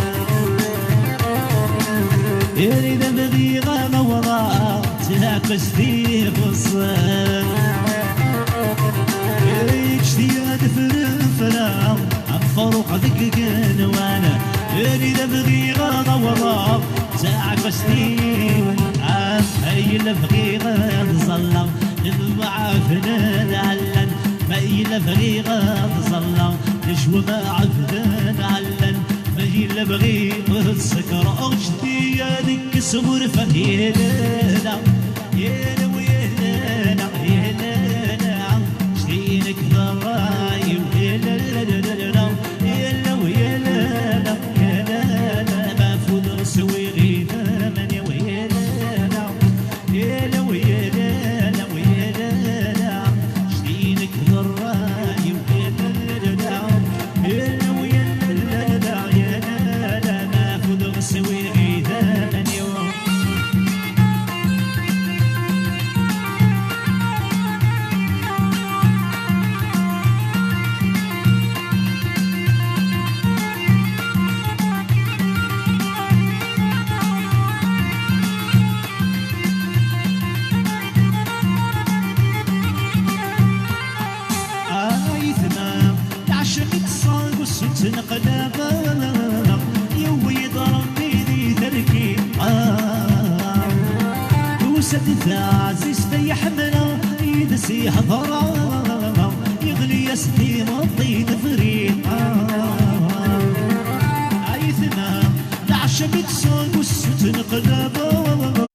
Irid ad bdiɣ ad awḍeɣ, tlaqqes di ɣeṣṣan. Ǧǧet-iyi ad frefreɣ am fruḥ deg igenwan. Irid ad bdiɣ ad awḍeɣ, tlaqqes di ɣeṣṣan. Ay yella bɣiɣ ad ẓalleɣ, lemɛafna d ɛellan. Ma yella bɣiɣ ad ẓalleɣ, lecwam ɛebden ɛellan. Ma yella bɣiɣ ad sekreɣ, ǧǧet-iyi ad kkes ɣurfa. Yelena, yelena, yelena, yelena, ǧǧet-iyi nekk d ṛṛay-iw. Yelena, yelena, yelena, yelena, ma fudeɣ swiɣ idammen-iw. Yelena, yelena, yelena, yelena, jdink d ṛṛay-iw. Yelena, yelena, yelena, yelena, ma fudeɣ swiɣ idammen-iw. Aytma, leɛca mi ṭṭseɣ deg usu ttneqlabeɣ, yewwi-yi-d Ṛebbi di terki. Ah, tusa-d taɛzizt ay ḥemmleɣ, yid-s i hedṛeɣ, yeɣli-yas timeṭṭi tefri. Ah, aytma, leɛca mi ṭṭseɣ deg usu ttneqlabeɣ,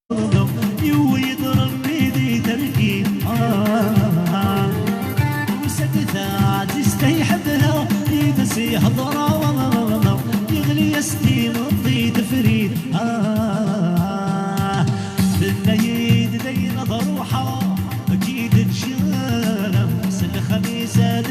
yewwi-yi-d Ṛebbi di terki. Ah, tusa-d taɛzizt ay ḥemmleɣ, yid-s i hedṛeɣ, yeɣli-yas timeṭṭi tefri. Ah, tenna-yi-d dayen ad ruḥeɣ, ad k-id-ǧǧeɣ s lexmis ad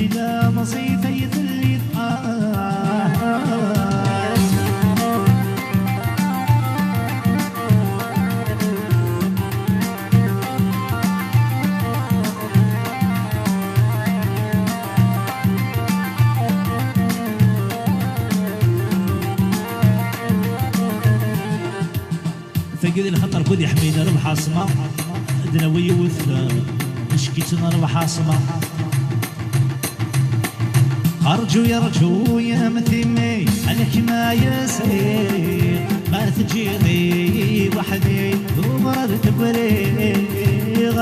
Ila meẓẓiyet ay telliḍ, ah. Tagi di lxaṭer kud iḥmiyen rrbeḥ aṣma, d nawi yiwet, eh, ncekk-itt n rrbeḥ aṣma. Rǧu ya rǧu ya mtimi, alak ma yesri, ma teǧǧiḍ-iyi weḥd-i, uɣur ad tegri.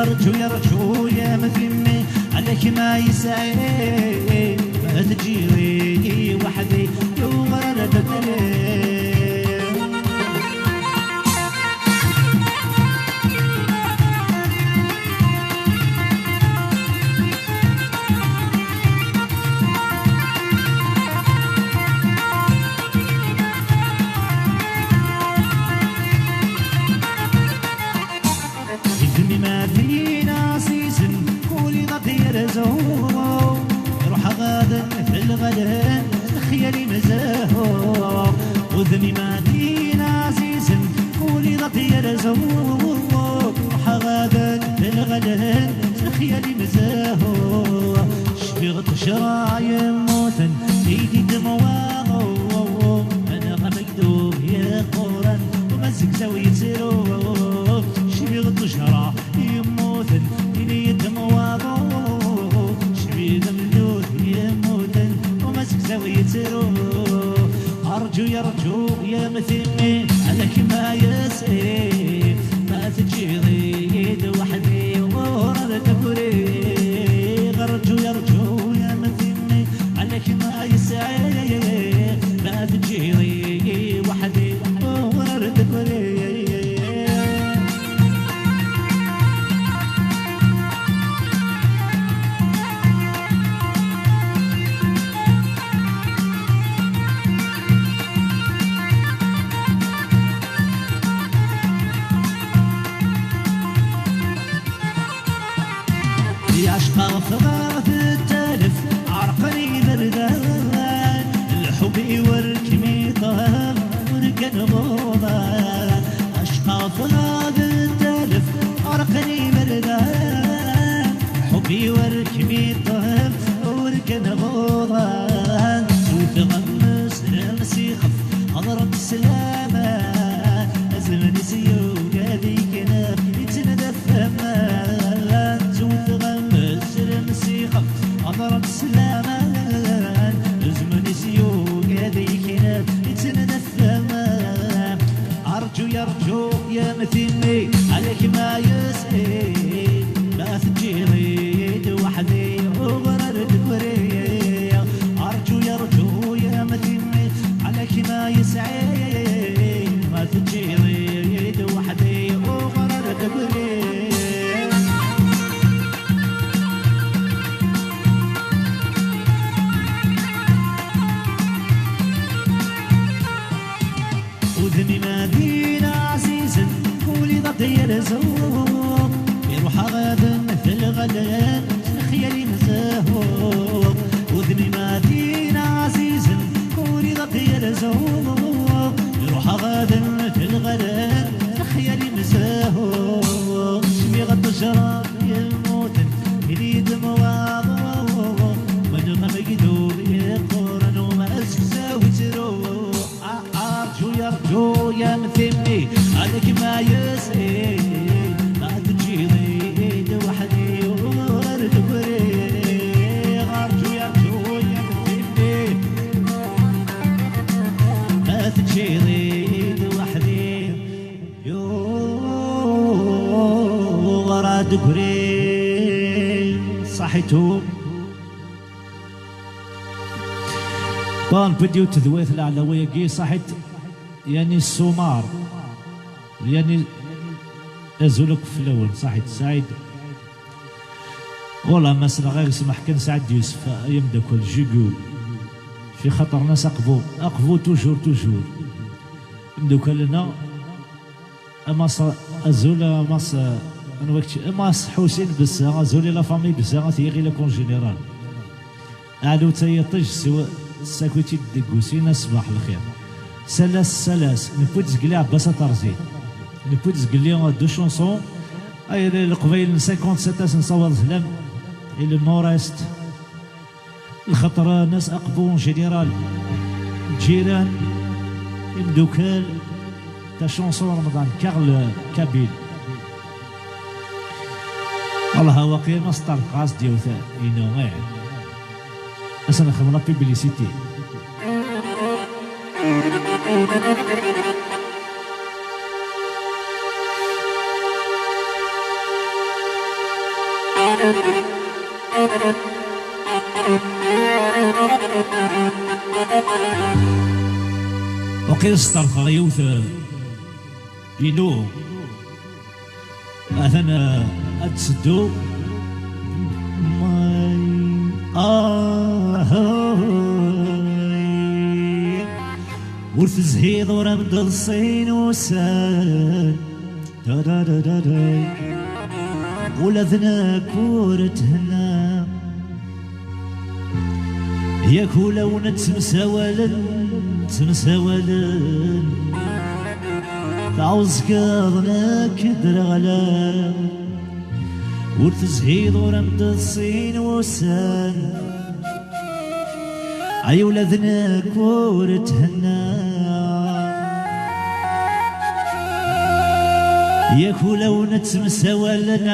Rǧu ya rǧu ya mtimi, alak ma yesri, ma teǧǧiḍ-iyi weḥd-i, uɣur ad tegri. Udem-im ad d-yerzu, ruḥeɣ ad telɣalem, lexyal-im zehhu. Udem-im ad d-yerzu, ruḥeɣ ad telɣalem, lexyal-im zehhu. Cbiɣ ṭṭejra yemmuten, tidi d-mwaɣu, anɣa Yeqquren, u ma zegzaw yettru. Cbiɣ ṭṭejra yemmuten, ini-yi-d waḍu. Cbiɣ amellud yemmuten, u ma zegzaw yettru. Arǧu, yarǧu, ya mtimi, ala kemm ay yesɛi. Ma teǧǧiḍ-iyi-d weḥd-i, ur ad k-uriɣ. Arǧu, yarǧu, ya mtimi, ala kemm ay yesɛi. Ma teǧǧiḍ-iyi weḥd-i, ur ad k-uriɣ. Yacqa ffɣeɣ tettalef, ɛerqen iberdan. Lḥub-iw ur kem-iṭab, ur kan ɣuḍan. Acqa ffɣeɣ tettalef, ɛerqen iberdan. Lḥub-iw ur kem-iṭab, ur kan ɣuḍan. Wteɣ ammes, ammes ixef, ḥeḍrent sslam. Azmel-is yugi ad iknef, yettnadi ɣef waman. Zewteɣ amesrem s ixef, ḥeḍrent sslam. Azmel-is yugi ad iknef, yettnadi ɣef waman. Arǧu, yarǧu, ya mtimi, ala kemm ay yesɛi. Ma teǧǧiḍ-iyi-d weḥd-i, ur ad k-uriɣ. Arǧu, yarǧu, ya mtimi, ala kemm ay yesɛi. Ma teǧǧiḍ-iyi-d weḥd-i, ur ad k-uriɣ. Udem-im ad d-yerzu, ul-iw ad d-yerzu. Iruḥ aɣaden telɣalen, lexyal-im zehhu. Udem-im ad d-yerzu, ul-iw ad d-yerzu. Iruḥ aɣaden telɣalen, lexyal-im zehhu. Cbiɣ ṭṭejra yemmuten, ini-yi-d waḍu. Walaɣ amegdud yeqquren, u ma zegzaw yettru. Arǧu, yarǧu, ya mtimi, ala kemm ay yesɛi. Ma teǧǧiḍ-iyi-d weḥd-i, ur ad k-uriɣ. Arǧu, yarǧu, ya mtimi, ma teǧǧiḍ-iyi-d weḥd-i, ur ad k-uriɣ. Ṣaḥitu. Bon, newwi-d yiwet tedwirt leɛlawi-agi, ṣaḥit, yani ssumar, yani azul akk fell-awen, ṣaḥit, Saɛid. Wala, ma sneɣ ɣir smaḥ kan, Saɛid Yusef, ay ameddakel, Jugu. Fi xaṭer nas aqbu, aqbu, toujours, toujours. Ameddakel-nneɣ, a Mass, azul, a Mass, anwa kečč? A Mass Ḥusin Bessa, azul i la famille Bessa, at Yiɣil akk en général. Ɛlewt ay iṭij, siwa tessaki-tt-id deg usin, a ṣṣbeḥ lxir. Salas, salas, newwi-d zgelli Ɛebbas Aterzi. Newwi-d zgelli deux chansons. Ay, Leqbayel n cinquante-sept, a sen-nessaweḍ sslam. Et le nord-est. Lxaṭer n At Aqbu en général. Lǧiran, imdukal, ta chanson Remḍan, Karl Kabyle. Allah, waqil ma sṭerḍqeɣ-as-d yiwet inu, ih. Ad s-nexdem la publicité. Waqil sṭerḍqeɣ yiwet, eh, inu. Atan, eh, ad d-teddu. My, ah, ur tezhiḍ, ur am-d-ḍsin wussan. Da, da, da, da, da. Ula d nekk ur thenna. Yak ulawen ttemsawalen, ttemsawalen. Tɛuẓgeḍ nekk dreɣleɣ. Ur tezhiḍ, ur am-d-ḍsin wussan. Ay ula d nekk ur thenna. Yak ulawen ttemsawalen.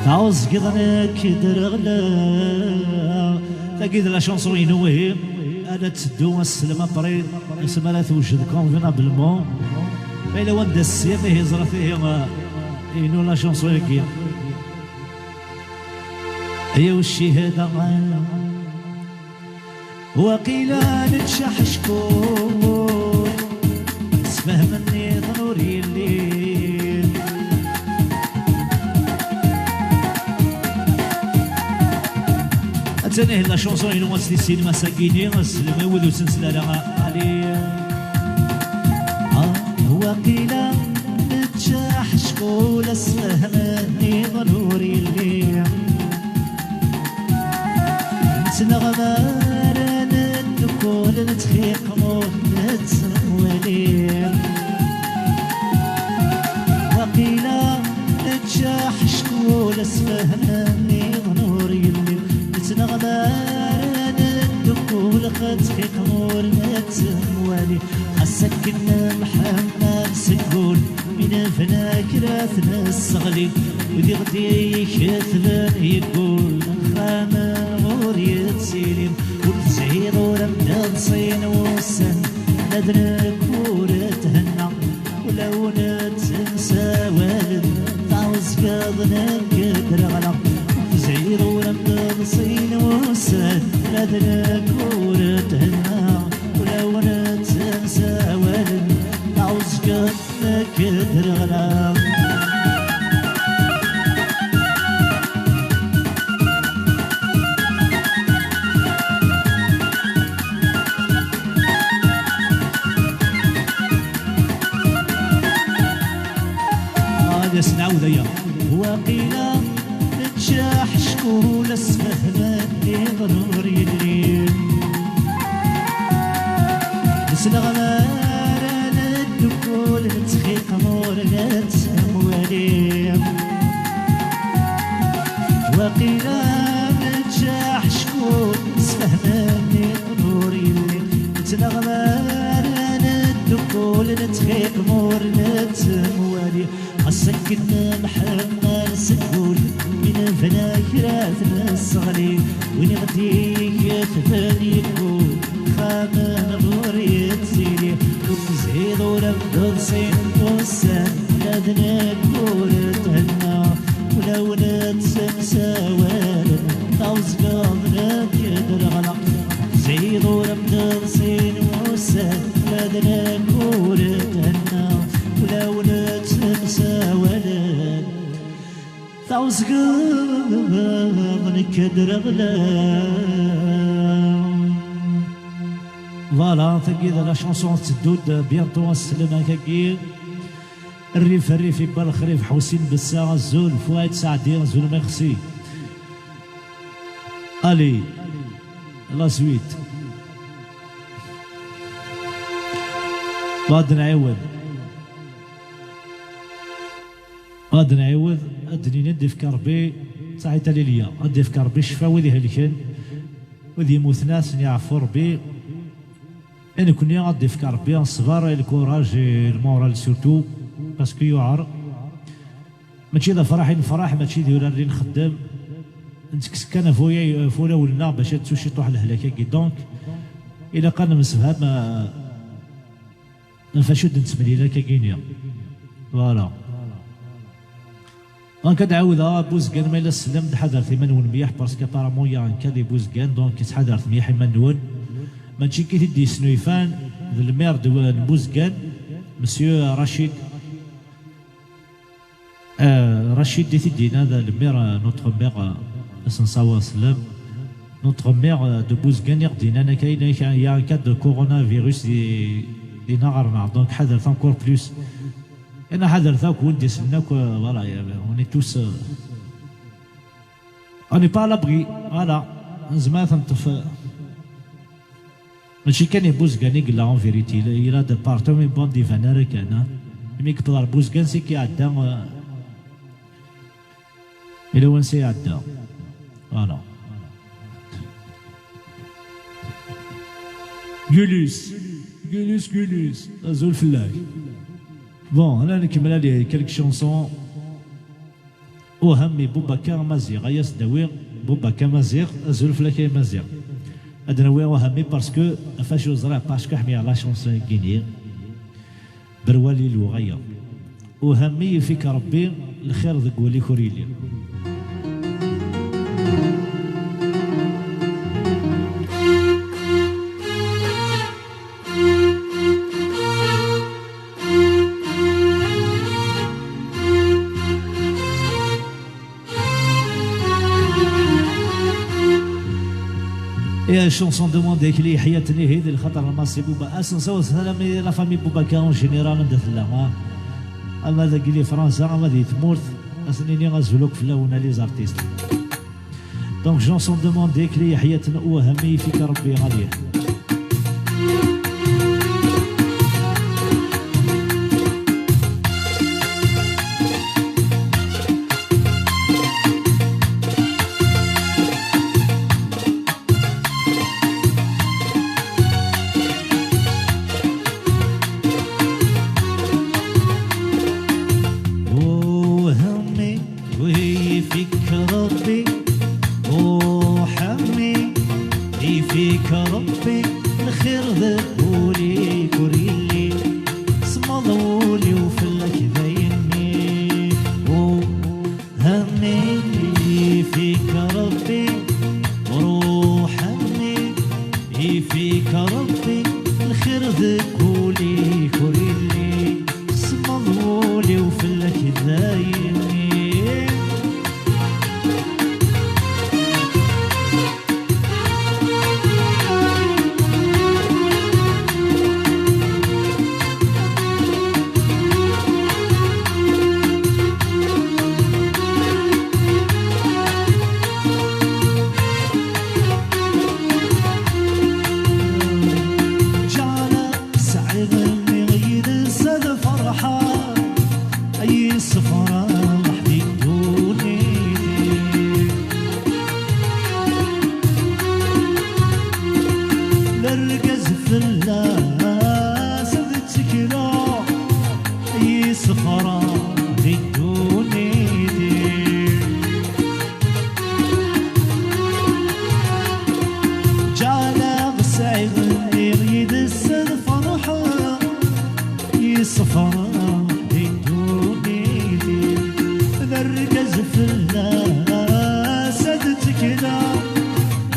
Tɛuẓgeḍ nekk dreɣleɣ. Tagi d la chanson inu, ihi. Ad teddu, a sslam, après, asmi ara tewjed convenablement. Ma yella wanda ssya, ihi ẓrat, ihi, eh, inu la chanson-agi. Ayaw ccihada. Waqila neččaḥ acku sfehm nniḍen ur yelli. Attan ihi la chanson inu ad tt-tissin ass-agi-ni, sslam i wid ur tt-nesli ara. Ali. Ah, waqila neččaḥ acku la sfehm nniḍen ur yelli. Nettneɣmar, neddukul, nettxiqmur, nettemwali. Waqila neččaḥ acku la sfehm nniḍen ur yelli. Nettneɣmar, neddukul, nettxiqmur, nettemwali. Xas akken nemḥemmal seg wul, mi nebna kra t-nesseɣli, wid i ɣ-d-iketben yeggul, xamen ɣur yettili. Ur tezhiḍ, ur am-d-ḍsin wussan, la d nekk ur thenna. Ulawen ttemsawalen, tɛuẓgeḍ nekk dreɣleɣ. Ur tezhiḍ, ur am-d-ḍsin wussan, la d nekk ur thenna. Ulawen ttemsawalen, tɛuẓgeḍ nekk dreɣleɣ. Ad as-nɛawed aya. Waqila neččaḥ acku la sfehmen nniḍen ur yelli. Nesleɣmar, neddukul, nettxiqmur, nettemwali. Waqila neččaḥ acku sfehmen nniḍen ur yelli. Nettneɣmar, neddukul, nettxiqmur, nettemwali. Xas akken nemḥemmal seg wul, mi nebna kra t-nesseɣli. Win i ɣ-d-iketben yeggul, xamen ɣur yettili. Ur tezhiḍ, ur am-d-ḍsin wussan, la d nekk ur thenna. Ulawen ttemsawalen, tɛuẓgeḍ nekk dreɣleɣ. Ur tezhiḍ, ur am-d-ḍsin wussan, la d nekk ur thenna. Ulawen ttemsawalen, tɛuẓgeḍ nekk dreɣleɣ. Voilà, tagi d la chanson tetteddu-d bientôt, asselmak-agi. Rrif, rrif, ibba lexrif, Ḥusin Bessa, azul, Fuad Saɛdi, azul, merci. Allez, la suite. Ad nɛiwed. Ad nɛiwed, ad d-nini ad d-ifk Rebbi, saḥit a Lilya, ad d-ifk Rebbi ccfa wid ihelken, wid yemmuten ad sen-yeɛfu Rebbi. I nekni ad d-ifk Rebbi ṣṣber, le courage et le moral surtout, parce que yuɛer. Mačči d afraḥ i nefraḥ, mačči d urar i nxeddem. Nettekkes kan ɣef uya-, ɣef ulawen-nneɣ bac ad tettu ciṭuḥ lehlak-agi. Donc, ilaq ad nemsefham, euh, ɣef acu d-nettemlil akkagini. Voilà. Donc, ad ɛawdeɣ, Buzgan, ma yella tsellam-d, ḥadret iman-nwen mliḥ, parce qu'apparemment il y a un cas di Buzgan, donc ttḥadaret mliḥ iman-nwen. Mačči kif i d-yesnuyfan, d le maire de, n Buzgan, Monsieur Rachid. Euh, Rachid i t-id-yenna, d le maire, euh, notre maire, euh, ad s-nessaweḍ sslam. Notre maire, euh, de Bouzgan, i ɣ-d-yennan akka, il y a un cas de coronavirus di, dinna ɣer-neɣ. Donc, ḥadret encore plus. Yenna ḥadret akk, win d-isellen akk, euh, voilà, on est tous, euh, on n'est pas à l'abri, voilà. Nezmer ad t-neṭṭef, euh, Mačči kan i Buzgan i yella en vérité, yella, yella de partout, mais bon, d-iban ara kan, hein. Imi yewweḍ ɣer Buzgan, c'est que iɛedda, euh, yella wansa iɛedda. Voilà. Gulus, Gulus, Gulus, azul fell-ak. Bon, ad nkemmel, allez, quelques chansons. Uhami, Bubaka Maziɣ, ay as-d-awi Bubaka Maziɣ, azul fell-ak ay Maziɣ. Ad nawi Uhami parce que, ɣef acu ẓriɣ, parce que ḥmiɣ la chanson-agi-nni. Berwali luɣaya. Uhami, yif-ik Rebbi, lxir deg wul-ik ur yelli. Et la chanson demandée, Kli Ḥyat Nihid, lxaṭer n Massi Buba. Asensaw, salam i la famille Boubacar en général, anda tella, ha? Ama dagi di Fransa, ama di tmurt, ad sen-nini azul akk fell-awen, a les artistes. Donc, chanson demandée, Kli Ḥyat Nihid, Uhami, yif-ik Rebbi, ɣali. Uhami, yif-ik Rebbi, Uhami, yif-ik Rebbi, lxir deg wul-ik ur yelli, semmeḍ wul-iw fell-ak d ayenni. Uhami, yif-ik Rebbi, Ruḥ-nni, yif-ik Rebbi, lxir deg wul-ik ur yelli, semmeḍ wul-iw fell-ak d ayenni. Ǧeɛleɣ sɛiɣ-nni yid-s ad ferḥeɣ, ay ṣefreɣ di ddunit. Lergaz fell-as ad ttekleɣ, ay ṣefreɣ di ddunit. Ǧeɛleɣ sɛiɣ-nni yid-s ad ferḥeɣ, yeṣfer di ddunit. D argaz fell-as ad ttekleɣ,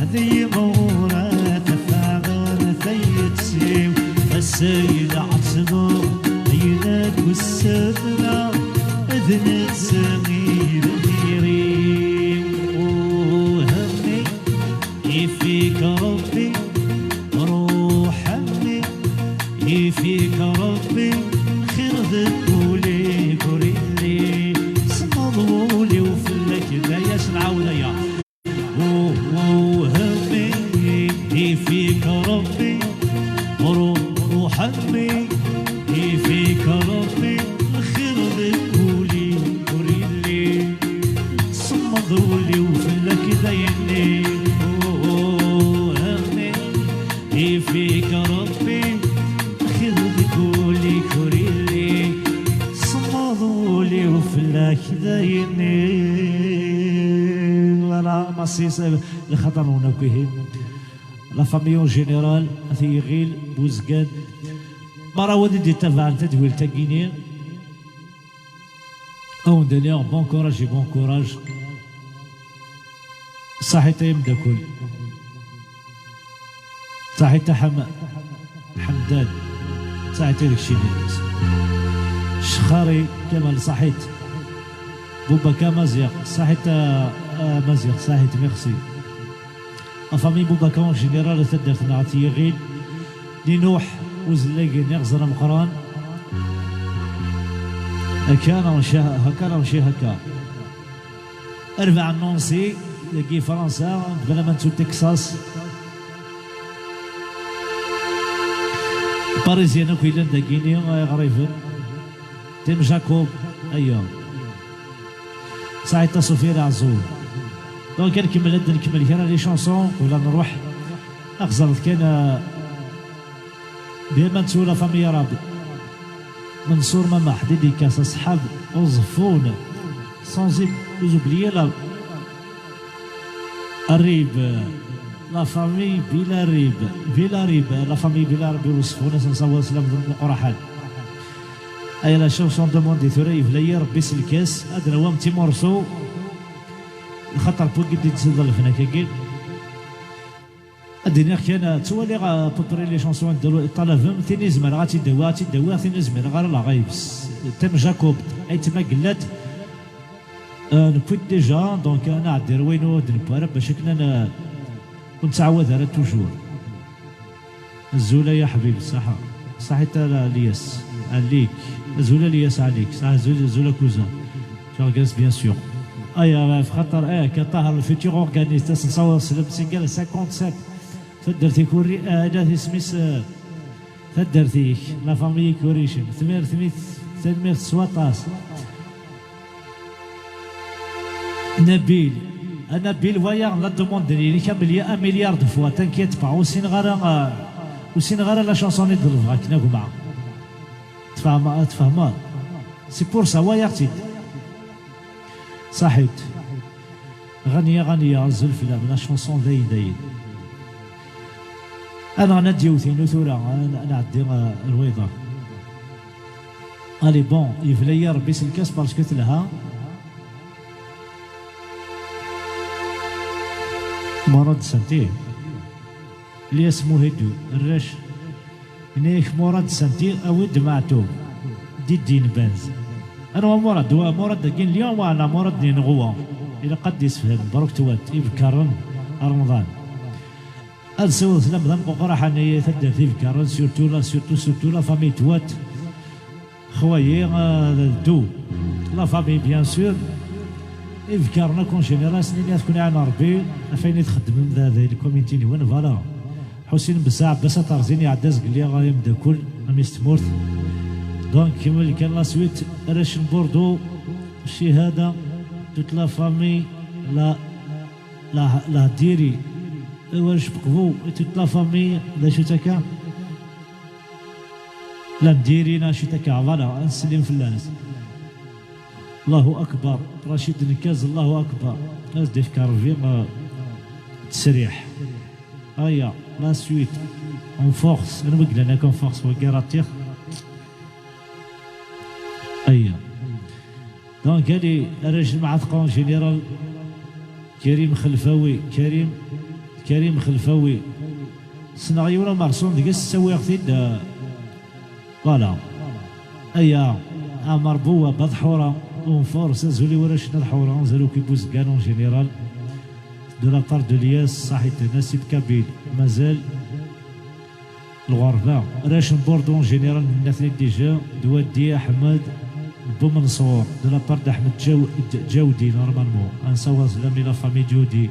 ad yimɣur ad tafeɣ tayet-iw. Ass-a yelɛettmeɣ ayen akk ssefra, d netta i d diri. Uhami, yif-ik Rebbi, Ruḥ-nni, yif-ik Rebbi, lxir deg wul-ik ur yelli, semmeḍ wul-iw fell-ak, d aya s nɛawed aya. Ḍuli-w fell-ak dayenni, oh, amin. Yif-ik Ṛebbi, xir deg wul-ik ur illi. Semmeḍ wul-iw fell-ak dayenni. Voilà, merci, c'est le xaṭer-nwen akk ihi. La famille en général, At Yiɣil, Buzgan, merra wid i d-yettabaɛen tadwilt-agi-ni. Ad wen-d-iniɣ bon courage et bon courage. Saḥit ay ameddakel. Saḥit a Ḥam-, Ḥemdan. Saḥit ay d keččini. Cxari Kamal, saḥit. Bubaka Maziɣ, saḥit a, a Maziɣ, saḥit, merci. La famille Boubacar en général, taddart-nneɣ At Yiɣil, Ninuḥ, Uzellagi, Iɣẓer Ameqqran. Akka neɣ mačči, akka neɣ mačči akka. Rbeɛ n Nancy, dagi Fransa, bla ma nettu Texas. Parisien akk yellan dagini, iɣriben. Tim Jacob, aya. Saɛid Tasufir Ɛeẓẓug. Donc, ad nkemmel, ad nkemmel kra les chansons, wala nruḥ. Axẓer-t kan, euh, bien ma nettu la famille arabe. Mansour Mamaḥ, dédicace, aṣḥab Uẓeffun. Sans oublier la Rib, la famille Bilarib, Bilarib, la famille Bilarib Uẓeffun, ad sen-nsaweḍ sslam d lmeqraḥan. Ay la chanson demandée tura, yebla-yi Rebbi s lkas, ad d-nawam timurṣu, lxaṭer n wigi d-yettẓalfen akka-agi. Ad d-iniɣ kan, ttwaliɣ à peu près les chansons anda ṭalabem, tin i zemreɣ ad tt-id-awiɣ, ad tt-id-awiɣ, tin i zemreɣ ara la ɣayebs. Tim Jacob, aytma gellat, euh, newwi-d déjà, donc ad nɛeddi ar wayen ur d-newwi ara bac akken ad n-, ur nettɛawad ara toujours. Azul ay aḥbib, ṣaḥa. Ṣaḥit a Lyas. Alik. Azul a Lyas, alik. Ṣaḥa, azul, azul a cousin. Tu regardes bien sûr. Aya, ɣef xaṭer, eh, ka Ṭaher, le futur organiste, ad s-nsaweḍ sslam, single cinquante-sept. Taddart-ik ur ri-, eh, ala isem-is, eh, taddart-ik, la famille-ik ur icim. Tanemmirt, tanemmirt s waṭas. Nabil, a Nabil, waya la demande-nni-inek un milliard, un milliard de fois, t'inquiète pas, ur ssineɣ ara, euh, ur ssineɣ ara la chanson i d-ḍelbeɣ akken a gma. Tfehmeḍ, tfehmeḍ. C'est pour ça, waya-ɣ-tt-id. Saḥit. Ɣanya, Ɣanya, azul fell-am, la chanson dayen, dayen. Ad nɣen ad d-yewt inu tura, ad n-, ad nɛeddi, euh, lwayḍa. Allez, bon, yebla-yi Rebbi s lkas parce que telha. Murad Santi. Lyas Muhidu, Rrac. Yenna-yak Murad Santi, awi-d Maɛtub. Didin Benz. Anwa Murad? Wa Murad dagi n Lyon, wa neɣ Murad n Yenɣuwa? Ilaq ad d-isefhem, Bruk Twat, Ibekkarren, Remḍan. Ad siweḍ sslam d ameqqran i taddart Ibekkarren, surtout la, surtout, surtout la famille Twat. Xwayi, euh, dou. La famille, bien sûr. Ibekkarren akk en général, s-nini ad ken-iɛen Rebbi, ɣef ayen i txeddmem da, da, le comité-nwen, voilà. Ḥusin Bessa, Ɛebbas Aterẓin, iɛedda zgelli, ay ameddakel, a mmi-s tmurt. Donc, kemmel kan la suite, arrac n Bordeaux, Cihada, toute la famille, la, la, la Diri, warrac n Beqbu, toute la famille, d acu-tt akka? La Diri, neɣ acu-tt akka, voilà, ad nsellem fell-as. Allahu akbar, Racid Nkaz, Allahu akbar. Ad s-d-ifk Rebbi, euh, ttesriḥ. Aya, la suite, en force, anwa i yellan akka en force, wagi ara ṭṭix. Aya. Donc, allez, arrac n Mɛatqa en général, Karim Xelfawi, Karim, Karim Xelfawi. Ssneɣ yiwen umerṣun deg-s, ttawiɣ-t-id, euh, voilà. Aya, Ɛmer Bouab, Ad Ḥura, en force, azul i warrac n Ad Ḥura, azul akk i Buzgan en général. De la part de Lyas, Saḥit, Nasib Kabil, mazal. Lɣerba, arrac n Bordeaux en général, nenna-ten-id déjà, d Wadi Aḥmed Bumenṣur, de la part d'Aḥmed Djaw-, Dj-, Djawdi, normalement. Ad nsaweḍ sslam i la famille Djawdi,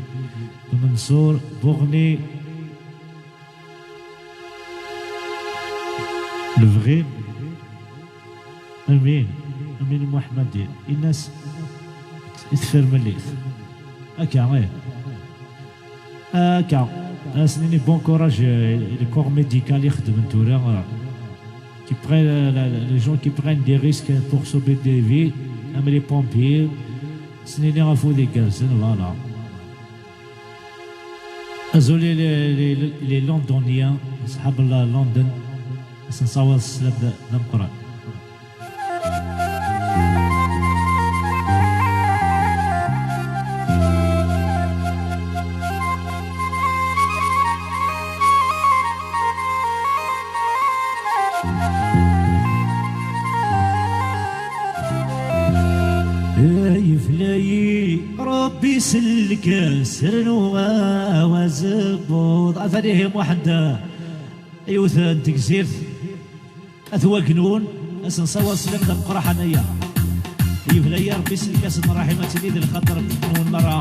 Bumenṣur, Buɣni, Lebɣi, Amin, Amin Muḥemmadi, ini-as i teffer mliḥ. Akka, eh. Akka. Ad as-nini bon courage, euh, le corps médical ixeddmen tura, euh, qui prennent, euh, la, la, les gens qui prennent des risques pour sauver des vies, am les pompiers. Ad as-nini afud igerrzen, voilà. Azul i les, les, les Londoniens, ṣṣḥab n London, ad sen-nessawaḍ sslam d, d ameqqran. Ay fell-ayi, Ṛebbi sellek-as, rnu-aw azebbuḍ. Atan ihi Muḥend, yiwet n tegzirt. At Wagnun, ad sen-nessawaḍ sslam d ameqqran aya. Yebla-yi Ṛebbi sellek-asen ṛṛaḥima, ad tili di lxaṭer-nwen merra.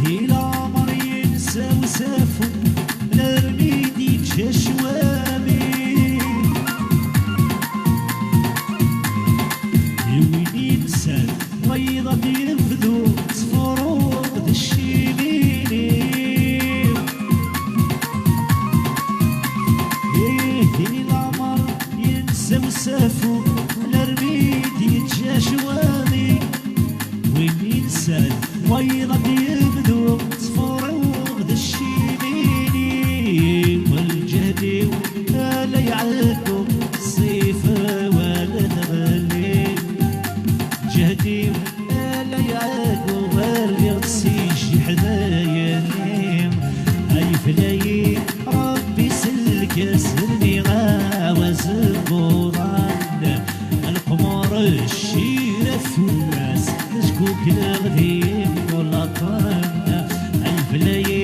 Di lamer yensa usafu, nermi d-yeǧǧa ccwami. I win yensan wayeḍ ad yebdu ttfuruɣ d ccimini. Ih, di lamer yensa usafu, nermi d-yeǧǧa ccwami. Win yensan wayeḍ ad yebdu ttfuruɣ d ccimini. Lǧehd-iw ala iɛeddu, ṣṣif wala tɣelli. Lǧehd-iw ala iɛeddu, rriɣ-tt si jjeḥd-ayni. Ay fell-ayi, Ṛebbi sellek-as, rniɣ-aw azebbuḍan. Leqmer, ccira tullas, jgugleɣ di yimkulaṭen. Ay fell-ayi,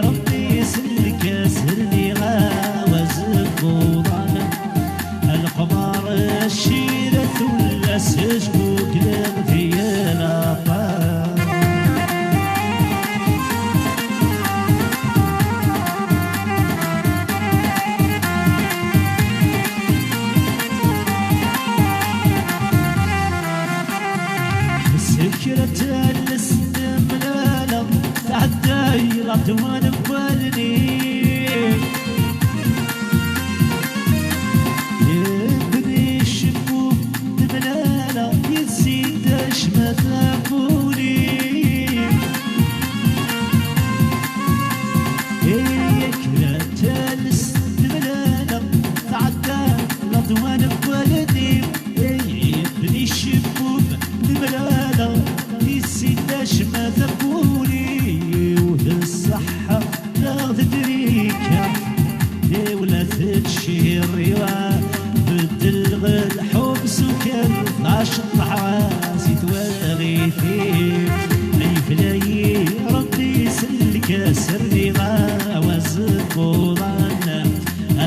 Ṛebbi sellek-as, rniɣ-aw azebbuḍan. Leqmer, ccira tullas, jgugleɣ di yalaṭen. Sekra tallest temlaleɣ, tɛedday laṭwan n wallen-iw. Yebni cebbub temlaleɣ, yezzi-d acma taquli. Yak la tales temlaleɣ, tɛedda laṭwan n wallen-iw. Yak bni cebbub temlaleɣ, yezzi-d acma taquli. D ṣṣeḥḥa neɣ d trika, tawla tettcirriwa, beddleɣ lḥubb s ukal, taceṭṭaḥ si twaɣit-iw. Ay fell-ayi, Ṛebbi sellek-as, rniɣ-aw azebbuḍan.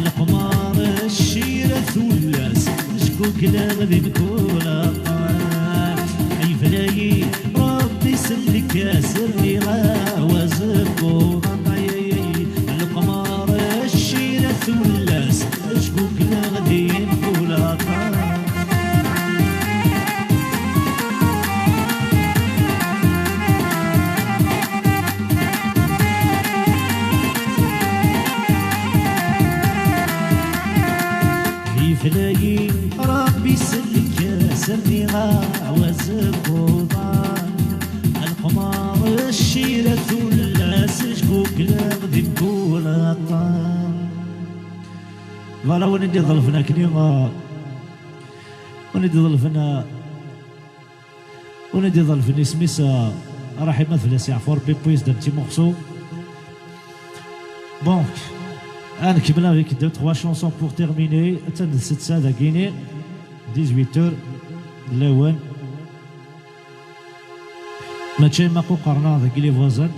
Leqmer, ccira tullas, jgugleɣ di mkul aṭṭan. Ay fell-ayi, Ṛebbi sellek-as, rniɣ-aw azebbuḍan. Ay, ay, ay, leqmer, ccira tullas, jgugleɣ di mkul aṭṭan. Ay fell-ayi, Ṛebbi sellek-as, rniɣ-aw azebbuḍan. Leqmer, ccira tullas, jgugleɣ di mkul aṭṭan. Voilà, win i d-iḍelfen akkenni, euh, win i d-iḍelfen, euh, Win i d-iḍelfen isem-is, euh, Ṛaḥima, fell-as yeɛfu Ṛebbi, puis d'un petit morceau. Bon, ad nkemmel avec deux, trois chansons pour terminer. Attan d ssetta dagini, dix-huit heures, d lawan. Mačči am aquqer-nneɣ deg les voisins.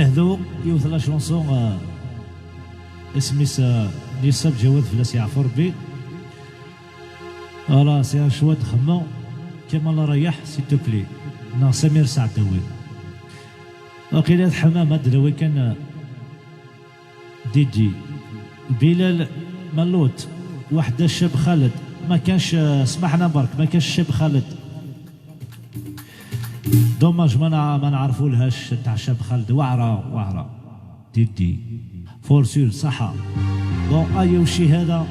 Hdu yiwet la chanson, euh, isem-is, euh, Yusef Ǧawad, fell-as yeɛfu Rebbi. Voilà, c'est un choix de Xemma. Kamal Rayaḥ, s'il te plaît. Neɣ Samir Saɛdawi. Waqila tḥemmam ad d-nawi kan, euh, Didi. Bilal Mallout. Waḥda Ccab Xaled. Ma kanx, euh, smaḥna berk, ma kanx Ccab Xaled. Dommage ma na-, ma nɛerfulhax taaɛ Ccab Xaled. Waɛra, waɛra. Didi. Forcul, ṣaḥa. Bon, ayo, cchada.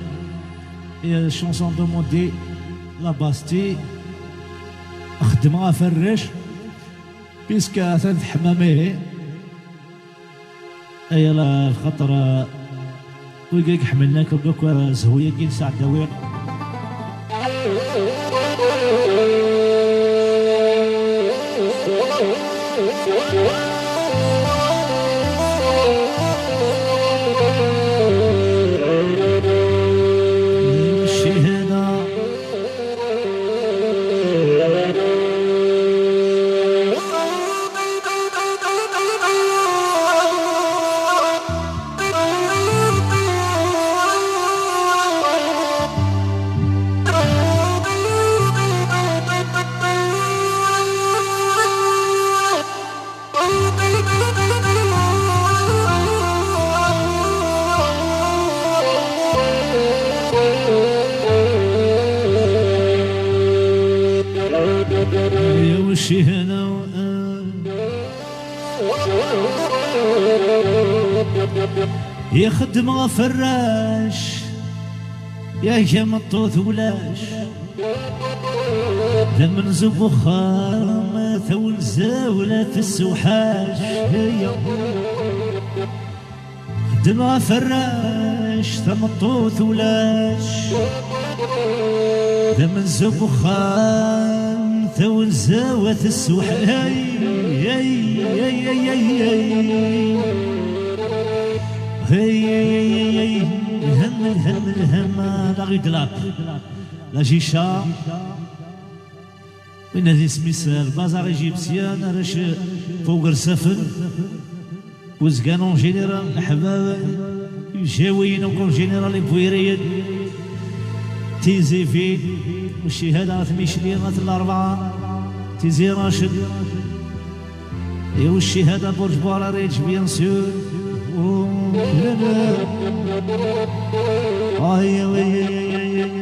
Et, euh, chanson demandée, La Bastille. Xeddmeɣ aferrac. Puisque atan tḥemmam ihi. Ay la, xaṭer, euh, wigi i iḥemmlen akk, akk, euh, zzhu-agi n Saɛdawi. Cchada. Ixeddem ɣef rrac, yak ameṭṭut ulac. D amenzu n uxxam, tawenza ula tessewḥac. Xeddem ɣef rrac, tameṭṭut ulac. D amenzu n uxxam, tawenza ula tessewḥac. Hey, hey, hey, hey, hey, hey. Hey, hey, hey, hey, hey. Lhem, lhem, lhem. La rue de la, la Jicha. Winna d isem-is, euh, le bazar égyptien, arrac n Ugersafen. Uzgan en général, leḥbab, Ijawiyen akk en général, Ibwiriyen, Tizi Vide, u cchada ɣer Tmicli, ɣer Larebɛa, Tizi Raced. Et aussi هذا برج بواراريج, bien sûr. Oh, la, la. Aïe, aïe, aïe, aïe, aïe, aïe.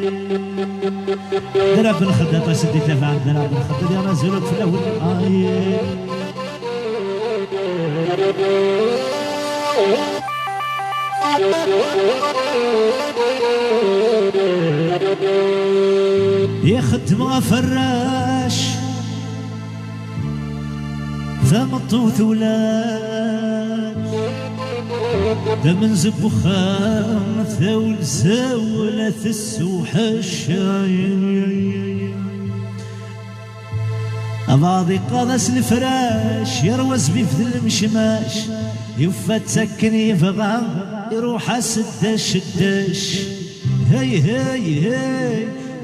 Drab Lxedda, a sidi tabaɛen, Drab Lxedda, di mazal akk fell-awen. Aïe. Ixeddem ɣef rrac, tameṭṭut ulac, d amenzu n uxxam, tawenza ula tessewḥac. Abaḍ iqqaḍ-as lefrac, yerwa zbib d lemcmac, yufa-tt akken yebɣa, iruḥ-as ddac ddac. Hey, hey, hey,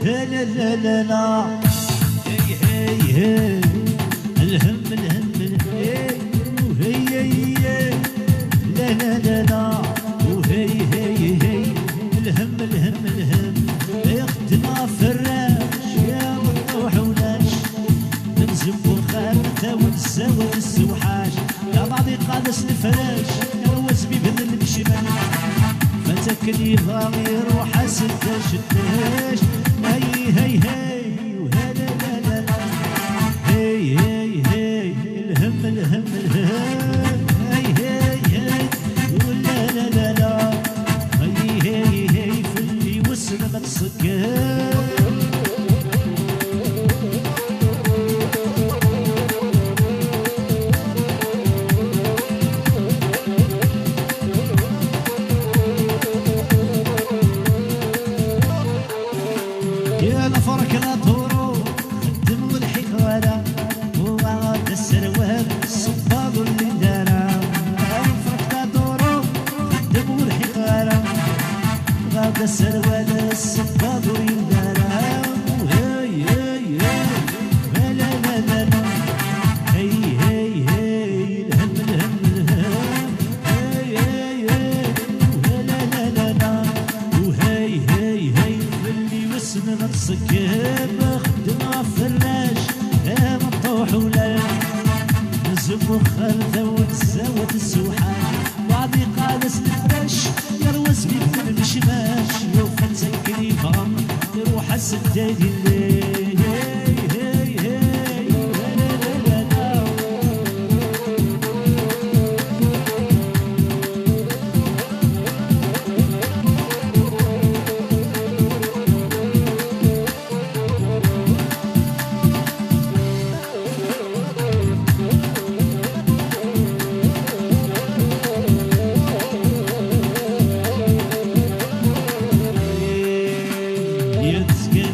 hey, la, la, la, la. Hey, hey, hey, lhem, lhem, lhem, hey, oh, hey, hey, hey, la, la, la, la. Oh, hey, hey, hey, lhem, lhem, lhem. Ixeddem ɣef rrac, ya ruḥ ulac. Amenzu n uxxam, tawenza ula tessewḥac. Abaḍ iqqaḍ-as lefrac, yerwa zbib d lemcmac. Yufa-tt akken yebɣa, iruḥ-as ddac ddac. Hey, hey, hey, oh, la, la, la, la. Hey, hey, hey, lhem, lhem, lhem. Hey, hey, hey, oh, la, la, la, la. Hey, hey, hey, fell-i wissen ma tṣeggem. يا الفرك لا طورو، خدم والحيط ولا، وغاد السروال، الصباط واللي دارا. يا الفرك لا طورو، خدم والحيط ولا، غاد السروال، الصباط واللي دارا. هي، هي، هي. لا، لا، لا، لا، لا. هي، هي، هي. الهم، الهم، الهم. Yezga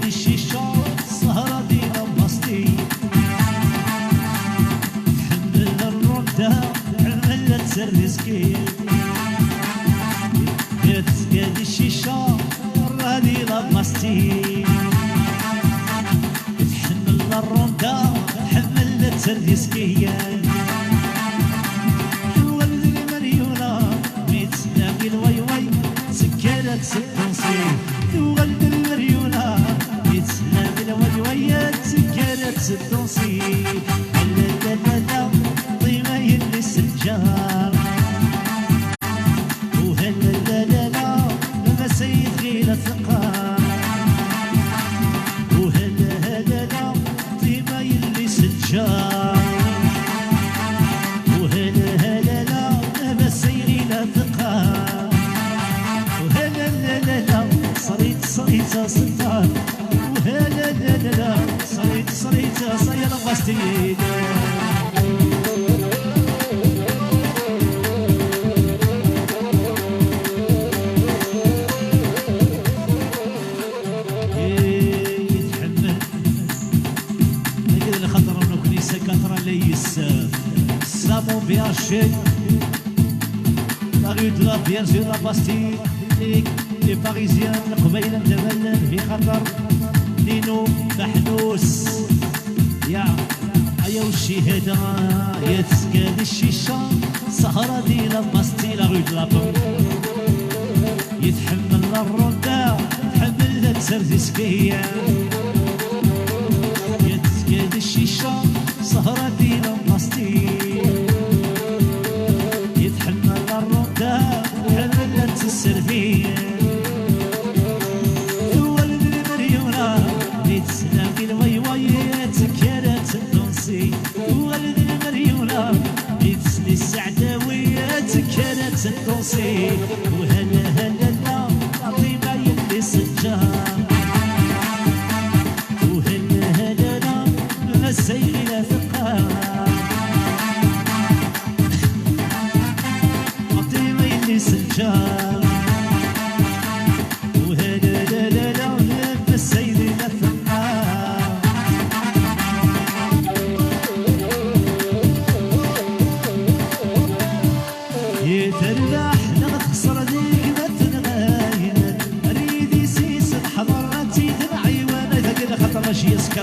di ccica, sehra di la Bastille. Tḥemmel ṛṛuda, tḥemmel ad terr di zzkir. Yezga di ccica, sehra di la Bastille. Tḥemmel ṛṛuda, tḥemmel ad terr di zzkir. Tuɣal d lmeryuna, mi tesla i lwayway, tekker ad teddansi. Tuɣal d lmeryuna, mi tesla i lwayway, tekker ad teddansi. La, la, la, la, ṭima yelli s lǧar. Uha la, la, la, la, la, ma sayid ɣila teqqar. Uha la, la, la, la, ṭima yelli s lǧar. Uha la, la, la, la, ma sayid ɣila teqqar. Uha la, la, la, la, ṣrayt, ṣrayt, ṣrayt. Uha la, la, la, la, ṣrayt, ṣrayt, ṣrayt, la Bastille. Ay, tḥemmel. Akked lxaṭer n uknis, akaṭra la yes. Samu B H. La rue de la Vierge de la Bastille, les, les Parisiens, Leqbayel anda ma llan, di xaṭer Nino Faḥnus. Ya, aya ucihada, yezga di ccica, sehra di la Bastille, la rue de la Pomme. Yetḥemmel ṛṛuda, tḥemmel ad terr di zzkir. Yezga di ccica, sehra di la Bastille. Yetḥemmel ṛṛuda, tḥemmel ad tesserbi. Tuɣal d lmeryuna, mi tesla i lwayway, tekker ad teddansi. Tuɣal d lmeryuna, mi tesla i sseɛdawi, tekker ad teddansi. Uha la, ha la, la, Faṭima yelli s lǧar. Uha la, ha la, la, ma sayid ɣila teqqar. Faṭima yelli s lǧar. Uha la, la, la, la, la, ma sayid ɣila teqqar. Terbeḥ neɣ texṣer deg-m ad tenɣayen. Ar yidis-is lḥeḍer ad tt-id-nɛiwan. Ay tagi lxaṭer mačči yes-k.